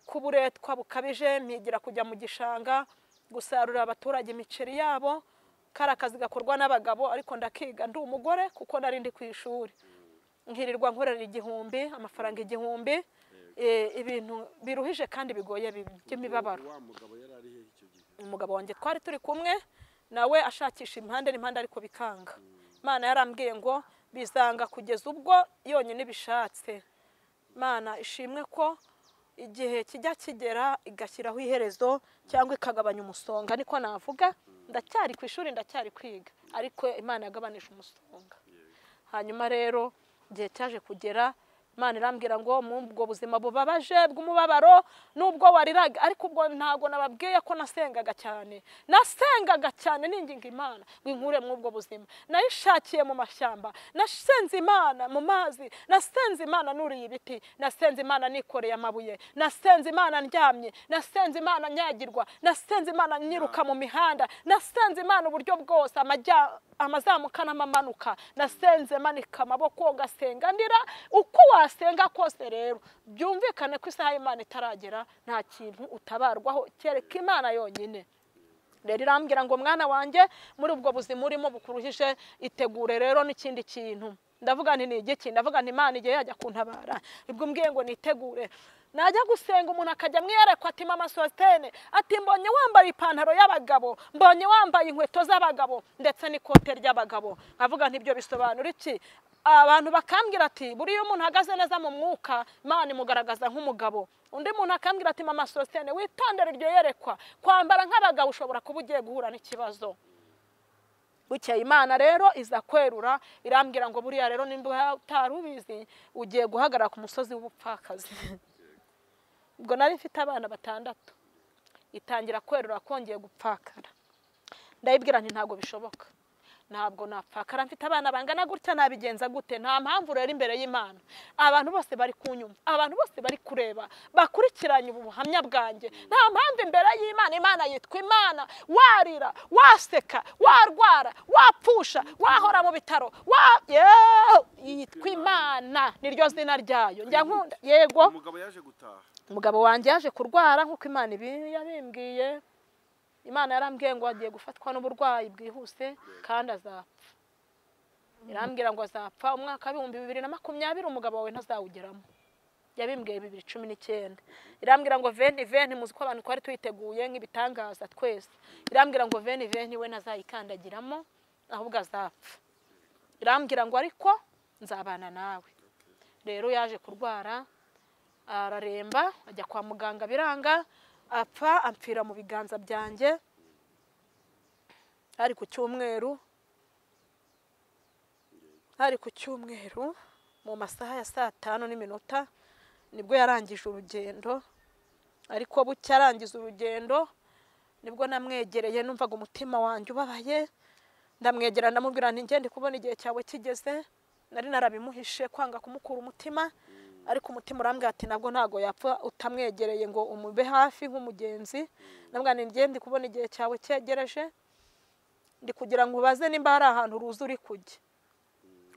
kuburetwa bukabije, mpigira kujya mu gishanga gusarura abaturage imiceri yabo. Kari akazi gakorwa n'abagabo, ariko ndakiga ndi umugore kuko nari ndi ku ishuri. Nkirirwa nkorera 1000, amafaranga 1000, ibintu biruhije kandi bigoye by'imibabaro. Umugabo wanjye twari turi kumwe nawe ashakisha impande n'impande ariko bikanga. Imana yarambwiye ngo bizanga kugeza ubwo yonyine bishatse. Imana ishimwe ko igihe kijya kigera igashyiraho iherezo cyangwa ikagabanya umusonga, niko navuga. Ndacyari ku ishuri, ndacyari kwiga, ariko Imana yagabanije umusonga. Hanyuma rero igihe cyaje kugera Imana irambwira ngo mu ubwo buzima bubabaje bw'umubabaro nubwo wariraga, ariko ubwo ntago nababwiye ko nasengaga cyane. Nasengaga cyane ninginga Imana ngo inkure mu ubwo buzima. Nayishakiye mu mashyamba, nasenze Imana mu mazi, nasenze Imana nuriye ibiti, nasenze Imana nikoreye amabuye, nasenze Imana ndyamye, nasenze Imana nyagirwa, nasenze Imana nyiruka mu mihanda, nasenze Imana uburyo bwose, amazamuka n'amamanuka, nasenze manika amaboko ngasenga ndira. Uko wasenga kose rero byumvikane ko isaha y'Imana itaragera, nta kintu utabarwaho kereka Imana yonyine. Rero irambwira ngo mwana wanjye muri ubwo buzima urimo bukuruhije, itegure rero n'ikindi kintu. Ndavuga nti ni igiki? Ndavuga nti Imana igihe yajya kuntabara ibwo mbwiye ngo nitegure. Najya gusenga umuntu akajya mwiyerekwa ati mama Sostene, ati mbonye wambaye ipantaro y'abagabo, mbonye wambaye inkweto z'abagabo ndetse n'ikote ry'abagabo. Nkavuga nti ibyo bisobanura iki? Abantu bakambwira ati buriya umuntu ahagaze neza mu mwuka Imana imugaragaza nk'umugabo. Undi muntu akambwira ati mama Sostene witondere iryo yerekwa, kwambara nk'abagabo ushobora kuba ugiye guhura n'ikibazo. Bukeye Imana rero iza kwerura irambwira ngo buriya rero nimba utari ubizi ugiye guhagarara ku musozi w'ubupfakazi. Ubwo nari mfite abana 6, itangira kwerura kongeye gupfakara. Ndayibwira nti ntago bishoboka, ntabwo napfakara mfite abana bangana gutya, nabigenza gute? Nta mpamvu rero imbere y'Imana. Abantu bose bari kunyumva, abantu bose bari kureba, bakurikiranye ubuhamya bwanjye. Nta mpamvu imbere y'Imana. Imana yitwa Imana. Warira, waseka, warwara, wapfusha, wahora mu bitaro, yitwa Imana, niryo zina ryayo. Njya nkunda. Yego, umugabo yaje gutaha. Umugabo wanjye yaje kurwara nkuko Imana yabimbwiye. Imana yarambwiye ngo agiye gufatwa n'uburwayi bwihuse kandi azapfa. Irambwira ngo azapfa umwaka wa 2020, umugabo wawe ntazawugeramo. Yabimbwiye 2019. Irambwira ngo 2020 muzi ko abantu twari twiteguye nk'ibitangaza twese. Irambwira ngo 2020 we ntazayikandagiramo ahubwo azapfa. Irambwira ngo ariko nzabana nawe. Rero yaje kurwara araremba ajya kwa muganga biranga apfa ampfira mu biganza byanjye. Hari ku cyumweru, hari ku cyumweru mu masaha ya saa 5:05 nibwo yarangije urugendo. Ariko bucya arangiza urugendo nibwo namwegereye, numvaga umutima wanjye ubabaye. Ndamwegera ndamubwira nti ngende kubona igihe cyawe kigeze. Nari narabimuhishe kwanga kumukura umutima, ariko umutima urambwira ati nabwo ntago yapfa utamwegereye ngo umube hafi nk'umugenzi. Ndamubwira nti ngende kubona igihe cyawe cyegereje, ndi kugira ngo ubaze nimba hari ahantu ruzi uri kujya.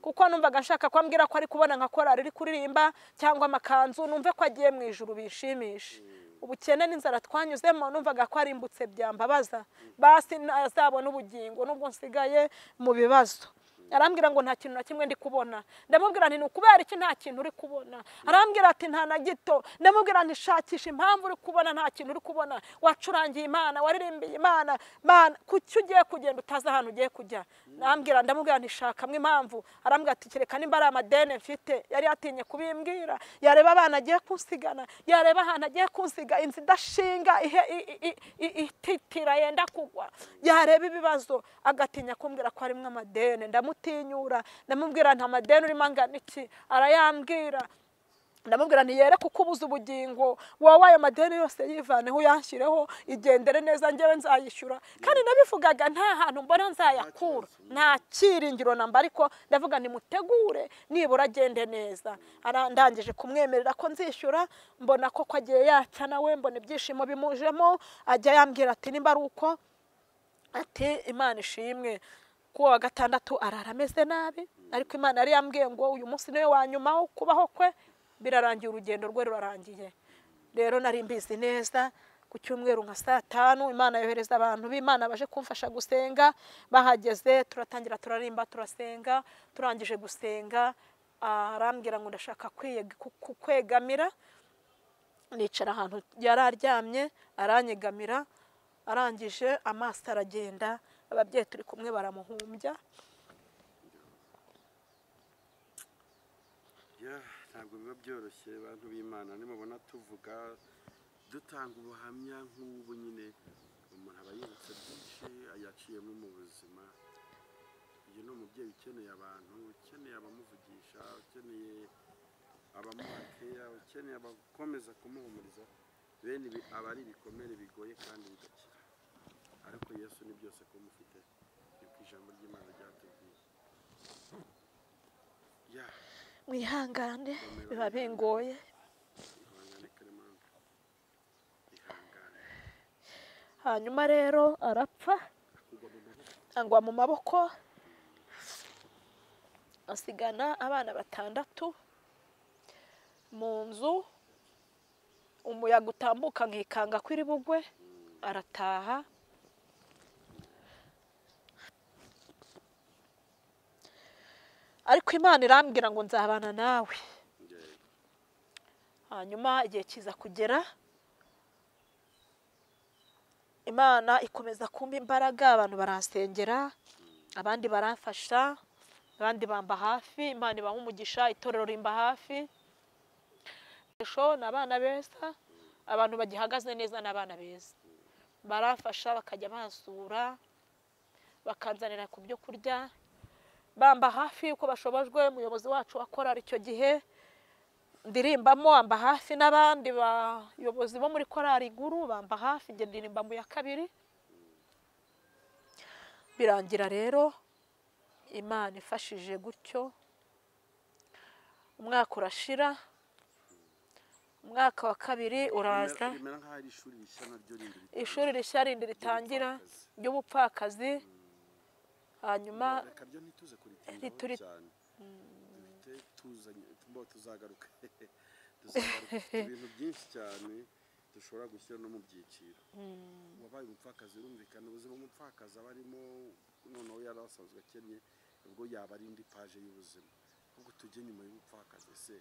Kuko numvaga nshaka ko ambwira ko ari kubona nka korari iri kuririmba cyangwa amakanzu, numve ko agiye mu ijuru bishimishe. Ubukene n'inzara twanyuzemo numvaga ko arimbutse byambabaza, basi azabona ubugingo nubwo nsigaye mu bibazo. Arambwira ngo nta kintu na kimwe ndi kubona. Ndamubwira nti nukubera iki nta kintu uri kubona? Arambwira ati nta na gito. Ndamubwira nti shakisha impamvu uri kubona nta kintu uri kubona. Wacurangiye Imana, waririmbiye Imana, Mana kuki ugiye kugenda utazi ahantu ugiye kujya? Ndamubwira nti shakamwe impamvu. Arambwira ati kereka nimba ari amadene mfite. Yari yatinye kubimbwira. Yareba abana agiye kunsigana, yareba ahantu agiye kunsiga, inzu idashinga ititira yenda kugwa, yareba ibibazo agatinya kumbwira ko arimwe amadene. Ndamutinyura ndamubwira nta madeni urimo angana iki? Arayambwira. Ndamubwira nti yere kuko ubuze ubugingo wowe ayo madeni yose yivaneho uyanshyireho, igendere neza njyewe nzayishyura. Kandi nabivugaga nta hantu mbona nzayakura, nta cyiringiro namba, ariko ndavuga nti mutegure nibura agende neza. Arandangije kumwemerera ko nzishyura, mbona ko agiye yaca nawe, mbona ibyishimo bimujemo. Ajya yambwira ati nimba ari uko, ati Imana ishimwe. Kuwa wa gatandatu arara ameze nabi, ariko Imana yari yambwiye ngo uyu munsi niwe wa nyuma wo kubaho kwe, birarangiye, urugendo rwe rurarangiye. Rero nari mbizi neza ku cyumweru nka saa 5 Imana yohereza abantu b'Imana baje kumfasha gusenga. Bahageze turatangira turarimba turasenga. Turangije gusenga arambwira ngo ndashaka kwegamira. Nicara ahantu yari aryamye aranyegamira, arangije amaso aragenda. Ababyeyi turi kumwe baramuhumbya. Ntabwo biba byoroshye bantu b'Imana, nimubona tuvuga dutanga ubuhamya nk'ubu nyine umuntu aba yibutse byinshi yaciyemo mu buzima. Uyu ni umubyeyi ukeneye abantu, ukeneye abamuvugisha, ukeneye abamuha keya, ukeneye abakomeza kumuhumuriza. Bene ibi aba ari ibikomere bigoye kandi bidakira, ariko Yesu ni byose ko mufite, niko ijambo ry'Imana ryatubwiye. Mwihangane biba bingoye. Hanyuma rero arapfa angwa mu maboko, asigana abana 6 mu nzu. Umuyaga utambuka nkikanga ko iri bugwe, arataha. Ariko Imana irambwira ngo nzabana nawe. Hanyuma igihe kiza kugera, Imana ikomeza kumpa imbaraga, abantu baransengera, abandi baramfasha, abandi bamba hafi. Imana ibaha umugisha, itorero rimba hafi. Esho n'abana beza, abantu bagihagaze neza n'abana beza baramfasha, bakajya bansura, bakanzanira ku byo kurya, bamba hafi uko bashobojwe. Umuyobozi wacu akora icyo gihe ndirimbamo amba hafi, n'abandi bayobozi bo muri korari guru bamba hafi, nge ndirimba mu ya 2. Birangira rero Imana ifashije gutyo, umwaka urashira, umwaka wa 2 uraza, ishuri rishya rindi ritangira ry'ubupfakazi. Hanyuma tuzagaruka ibintu byinshi cyane dushobora gushyira no mu byiciro. Wabaye umupfakazi urumvikana ubuzima umupfakazi aba arimo, noneho yari asanzwe akennye, ubwo yaba ari indi paje y'ubuzima. Ubwo tujye nyuma y'ubupfakazi, se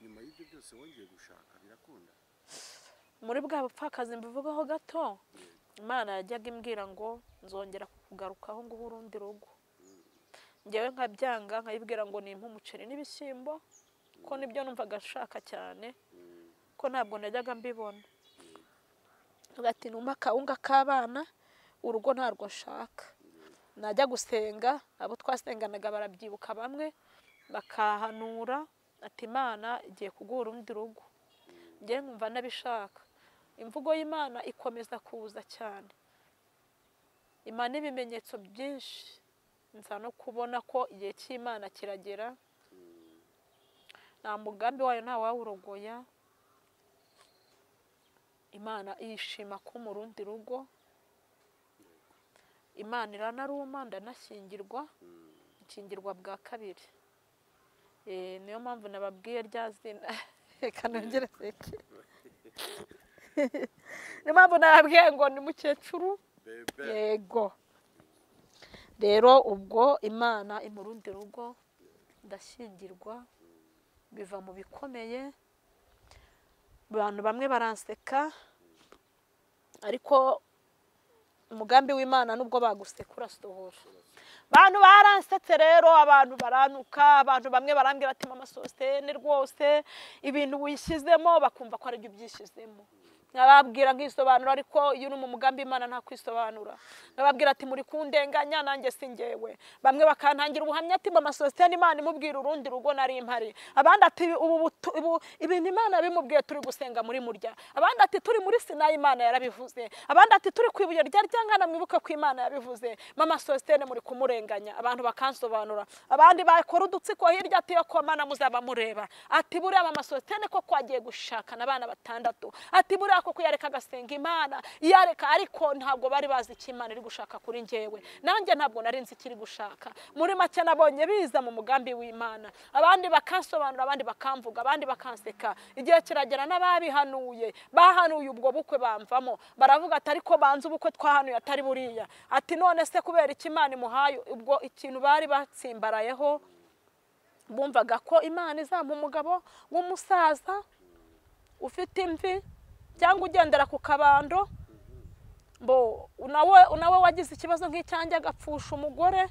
Nyuma y'ibyo byose wongeye gushaka birakunda? Muri bwa bupfakazi mbivugaho gato, Imana yajyaga imbwira ngo nzongera kukugarukaho ngo urundi rugo. Njyewe nkabyanga, nkayibwira ngo nimpe umuceri n'ibishyimbo, ko nibyo numvaga nshaka cyane, ko ntabwo najyaga mbibona. Ati numpa akawunga k'abana, urugo ntarwo nshaka. Najya gusenga, abo twasenganaga barabyibuka bamwe bakahanura ati Imana igiye kuguha urundi rugo. Njyewe nkumva nabishaka. Imvugo y'Imana ikomeza kuza cyane, Imana ibimenyetso byinshi, nza no kubona ko igihe cy'Imana kiragera, nta mugambi wayo nta wawurogoya. Imana yishima ko mu rundi rugo, Imana iranaruma, ndanashyingirwa, nshyingirwa bwa kabiri. Niyo mpamvu nababwiye rya zina, reka nongere seke. Niyo mpamvu nababwiye ngo ni mukecuru. Yego. Rero ubwo Imana imurundi rugo, ndashyingirwa, biva mu bikomeye. Abantu bamwe baranseka, ariko umugambi w'Imana nubwo baguseka urasohora. Abantu baransetse rero, abantu baranuka, abantu bamwe barambwira ati mama Sostene rwose ibintu wishyizemo, bakumva ko ari byo byishyizemo. Nkababwira nkisobanura, ariko iyo uri mu mugambi Imana nta kwisobanura. Nkababwira ati muri kundenganya nanjye singewe. Bamwe bakantangira ubuhamya ati mama Sostene Imana imubwira urundi rugo nari mpari. Abandi ati ubu ibintu Imana bimubwiye turi gusenga muri murya. Abandi ati turi muri Sinayi Imana yarabivuze. Abandi ati turi kwibuye rya ryankana mwibuka ko Imana yabivuze. Mama Sostene muri kumurenganya. Abantu bakansobanura. Abandi bakora udutsiko hirya ati yo komana muzaba mureba. Ati buriya mama Sostene ko kwagiye gushaka n'abana batandatu. Ati buriya koko yareka agasenga Imana, yareka, ariko ntabwo bari bazi icyo Imana iri gushaka kuri njyewe. Nanjye ntabwo nari nzi ikiri gushaka. Muri make nabonye biza mu mugambi w'Imana. Abandi bakansobanura, abandi bakamvuga, abandi bakanseka. Igihe kiragera n'ababihanuye, bahanuye ubwo bukwe bamvamo, baravuga ati ariko banze ubukwe twahanuye atari buriya. Ati none se kubera iki Imana imuhaye ubwo ikintu bari batsimbarayeho, bumvaga ko Imana izampa umugabo w'umusaza ufite imvi cyangwa ugendera ku kabando, bo nawe wagize ikibazo nk'icyanjye agapfusha umugore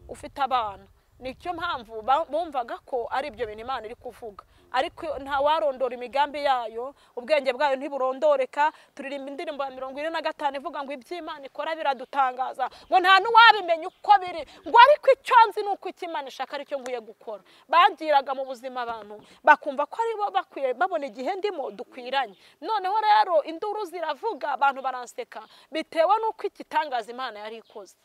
ufite abana. Nicyo mpamvu bumvaga ko ari ibyo bintu Imana iri kuvuga, ariko nta warondora imigambi yayo, ubwenge bwayo ntiburondoreka. Turirimba indirimbo ya 45 ivuga ngo iby'Imana ikora biradutangaza, ngo nta n'uwabimenya uko biri, ngo ariko icyo nzi ni uko Imana ishaka aricyo nguye gukora. Bangiraga mu buzima abantu bakumva ko ari bo bakwiye, babona igihe ndimo dukwiranye. Noneho rero induru ziravuga, abantu baranseka bitewe n'uko igitangaza Imana yari ikoze.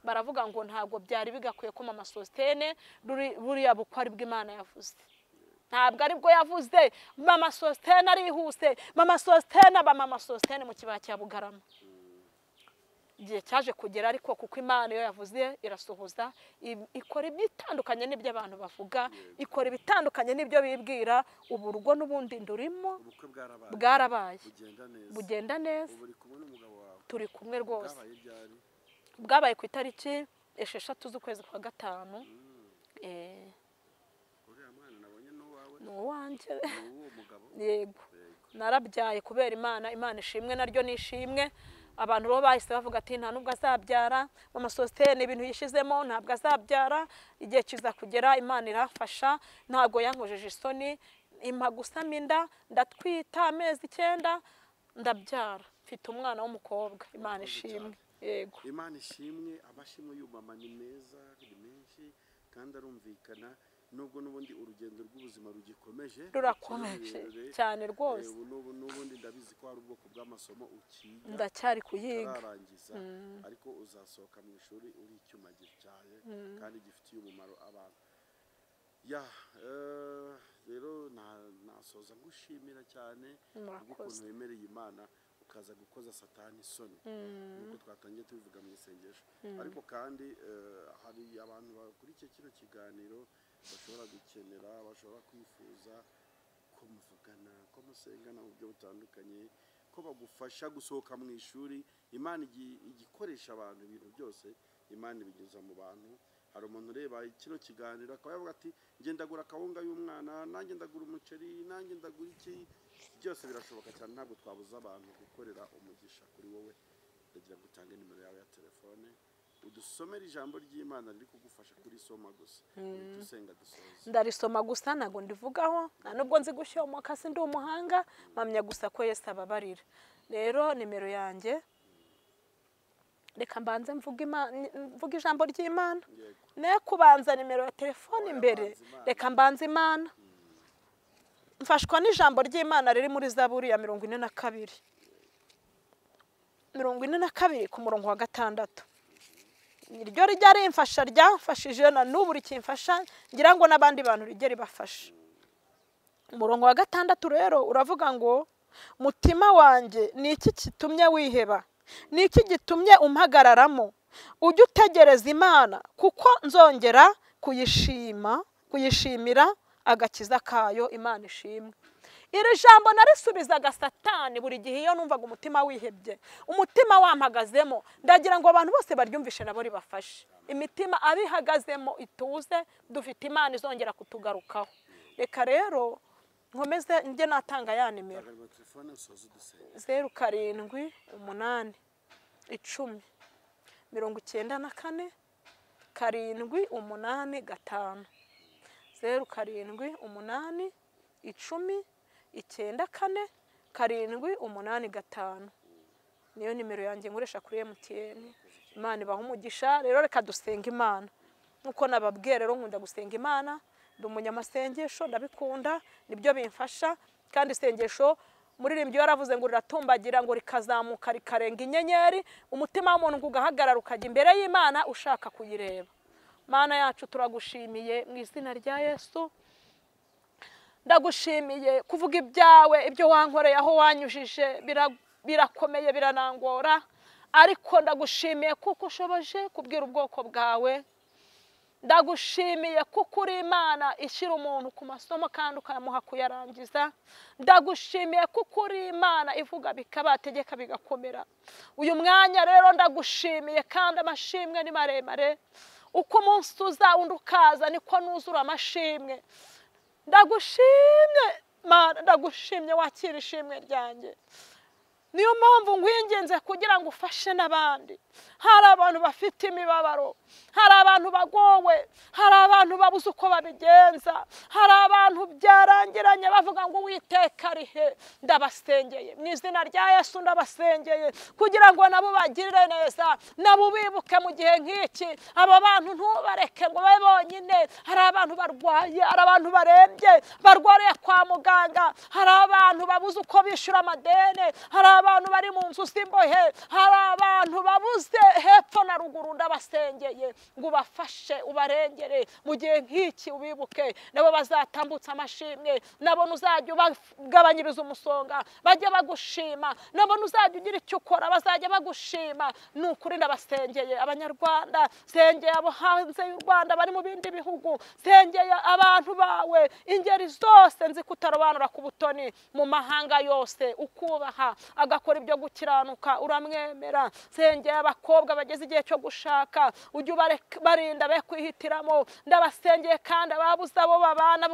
Baravuga ngo ntabwo byari bigakwiye ko mama Sostene buriya bukwe ari bw'Imana yavuze. Ntabwo ari bwo yavuze. Mama Sostene arihuse, mama Sostene aba mama Sostene mu kibaya cya Bugarama. Igihe cyaje kugera, ariko kuko Imana iyo yavuze irasohoza, ikora ibitandukanye n'ibyo abantu bavuga, ikora ibitandukanye n'ibyo bibwira. Ubu rugo n'ubundi ndurimo bwarabaye, bugenda neza. Turi kumwe rwose. Bwabaye ku itariki 6 z'ukwezi kwa 5. Nuwanjye. Yego. Narabyaye kubera Imana, Imana ishimwe naryo nishimwe. Abantu bo bahise bavuga ati nta nubwo azabyara, mama Sostene ibintu yishizemo ntabwo azabyara. Igihe kiza kugera Imana irafasha, ntabwo yankojeje isoni, impa gusama inda, ndatwita amezi 9 ndabyara, mfite umwana w'umukobwa. Imana ishimwe. Yego. Imana ishimwe. Amashimwe y'umama ni meza, ni menshi kandi arumvikana, nubwo n'ubundi urugendo rw'ubuzima rugikomeje, rurakomeje cyane rwose. N'ubundi ndabizi ko hari ubwoko bw'amasomo ukiga, ndacyari kuyiga, utararangiza, ariko uzasohoka mu ishuri uri icyuma gityaye kandi gifitiye umumaro abantu. Ya rero nasoza ngushimira cyane ukuntu wemereye Imana ukaza gukoza Satani isoni, nuko twatangiye tubivuga mu isengesho. Ariko kandi hari abantu bakurikiye kino kiganiro bashobora gukenera, bashobora kwifuza ko muvugana, ko musengana mu buryo butandukanye, ko bagufasha gusohoka mu ishuri. Imana igikoresha abantu ibintu byose, Imana ibinyuza mu bantu. Hari umuntu ureba kino kiganiro akaba yavuga ati Njye ndagura akawunga y'umwana, nanjye ndagura umuceri, nanjye ndagura iki, byose birashoboka cyane. Ntabwo twabuza abantu gukorera umugisha kuri wowe. Ndagira ngo utange nimero yawe ya telefone, udusomere ijambo ry'Imana riri kugufasha kurisoma gusa, dusenga dusoza. Ndarisoma gusa, ntabwo ndivugaho, nta nubwo nzi gushyomoka, si ndi umuhanga, mpamya gusa ko Yesu ababarira. Rero nimero yanjye, reka mbanze mvuge ijambo ry'Imana, ne kubanza nimero ya telefone imbere, reka mbanze Imana. Mfashwa n'ijambo ry'Imana riri muri Zaburi ya 42 42 ku murongo wa 6. Iryo rijya rimfasha, ryamfashije na n'ubu rikimfasha, ngira ngo n'abandi bantu rijye ribafasha. Umurongo wa 6 rero uravuga ngo mutima wanjye ni iki gitumye wiheba, ni iki gitumye umpagararamo, ujye utegereza Imana kuko nzongera kuyishimira agakiza kayo. Imana ishimwe. Iri jambo narisubizaga Satani buri gihe iyo numvaga umutima wihebye, umutima wampagazemo. Ndagira ngo abantu bose baryumvishe nabo ribafashe, imitima abihagazemo ituze, dufite Imana izongera kutugarukaho. Reka rero nkomeze njye natanga ya nimero 0 7 8 10 94 7 8 5 0 7 8 10 94 7 8 5. Niyo nimero yanjye nkoresha kuri MTN. Imana ibaha umugisha. Rero reka dusenga Imana. Nkuko nababwiye rero nkunda gusenga Imana, ndi umunyamasengesho, ndabikunda, nibyo bimfasha. Kandi isengesho muririmbyi yaravuze ngo riratumbagira, ngo rikazamuka rikarenga inyenyeri, umutima w'umuntu ugahagarara ukajya imbere y'Imana ushaka kuyireba. Mana yacu turagushimiye mu izina rya Yesu. Ndagushimiye kuvuga ibyawe, ibyo wankoreye, aho wanyujije birakomeye, biranangora, ariko ndagushimiye kuko ushoboje kubwira ubwoko bwawe. Ndagushimiye kuko uri Imana ishyira umuntu ku masomo kandi ukamuha kuyarangiza. Ndagushimiye kuko uri Imana ivuga bikabategeka bigakomera. Uyu mwanya rero ndagushimiye, kandi amashimwe ni maremare. Uko umunsi uza undi ukaza niko nuzura amashimwe. Ndagushimye Mana, ndagushimye, wakira ishimwe ryanjye. Niyo mpamvu nkwinginze kugira ngo ufashe n'abandi. Hari abantu bafite imibabaro, hari abantu bagowe, hari abantu babuze uko babigenza, hari abantu byarangiranye bavuga ngo Uwiteka ari he. Ndabasengeye mu izina rya Yesu, ndabasengeye kugira ngo nabo bagirire neza, nabo bibuke mu gihe nk'iki. Aba bantu ntubareke ngo babe bonyine. Hari abantu barwaye, hari abantu barembye, barwariye kwa muganga, hari abantu babuze uko bishyura amadeni, hari abantu bari mu nzu z'imbohe, hari abantu babuze hepfo na ruguru. Ndabasengeye ngo ubafashe, ubarengere mu gihe nk'iki, ubibuke nabo bazatambutsa amashimwe, nabo uzajya ubagabanyiriza umusonga bajye bagushima, nabo uzajya ugira icyo ukora bazajya bagushima. Ni ukuri ndabasengeye Abanyarwanda, sengeye abo hanze y'u Rwanda bari mu bindi bihugu, sengeye abantu bawe ingeri zose, nzi kutarobanura ku butoni mu mahanga yose, ukubaha agakora ibyo gukiranuka uramwemera. Sengeye abakobwa bageze igihe cyo gushaka, ujye ubarinda be kwihitiramo. Ndabasengeye kandi ababuze abo babana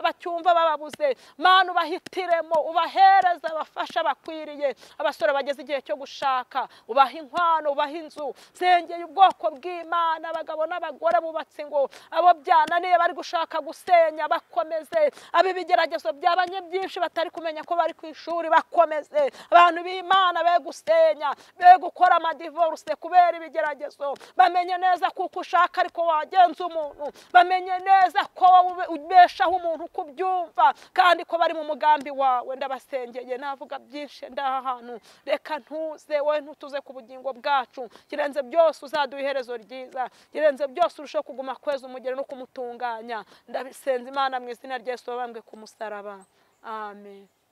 bacyumva bababuze, Mana ubahitiremo, ubahereze abafasha bakwiriye. Abasore bageze igihe cyo gushaka, ubaha inkwano, ubaha inzu. Sengeye ubwoko bw'Imana, abagabo n'abagore bubatse ngo abo byananiye bari gushaka gusenya bakomeze, ab'ibigeragezo byabanye byinshi batari kumenya ko bari ku ishuri bakomeze. Abantu b'Imana be gusenya, be gukora amadivorce kubera ibigeragezo, bamenye neza kuko ushaka ariko wagenza umuntu, bamenye neza ko ubeshaho umuntu kubyumva kandi ko bari mu mugambi wawe. Ndabasengeye, navuga byinshi ndaha hantu, reka ntuze wowe ntutuze ku bugingo bwacu. Kirenze byose uzaduha iherezo ryiza, kirenze byose urusheho kuguma kweza umugeni no kumutunganya. Ndabisenza Imana mu izina rya Yesu wabambwe ku musaraba. Amen.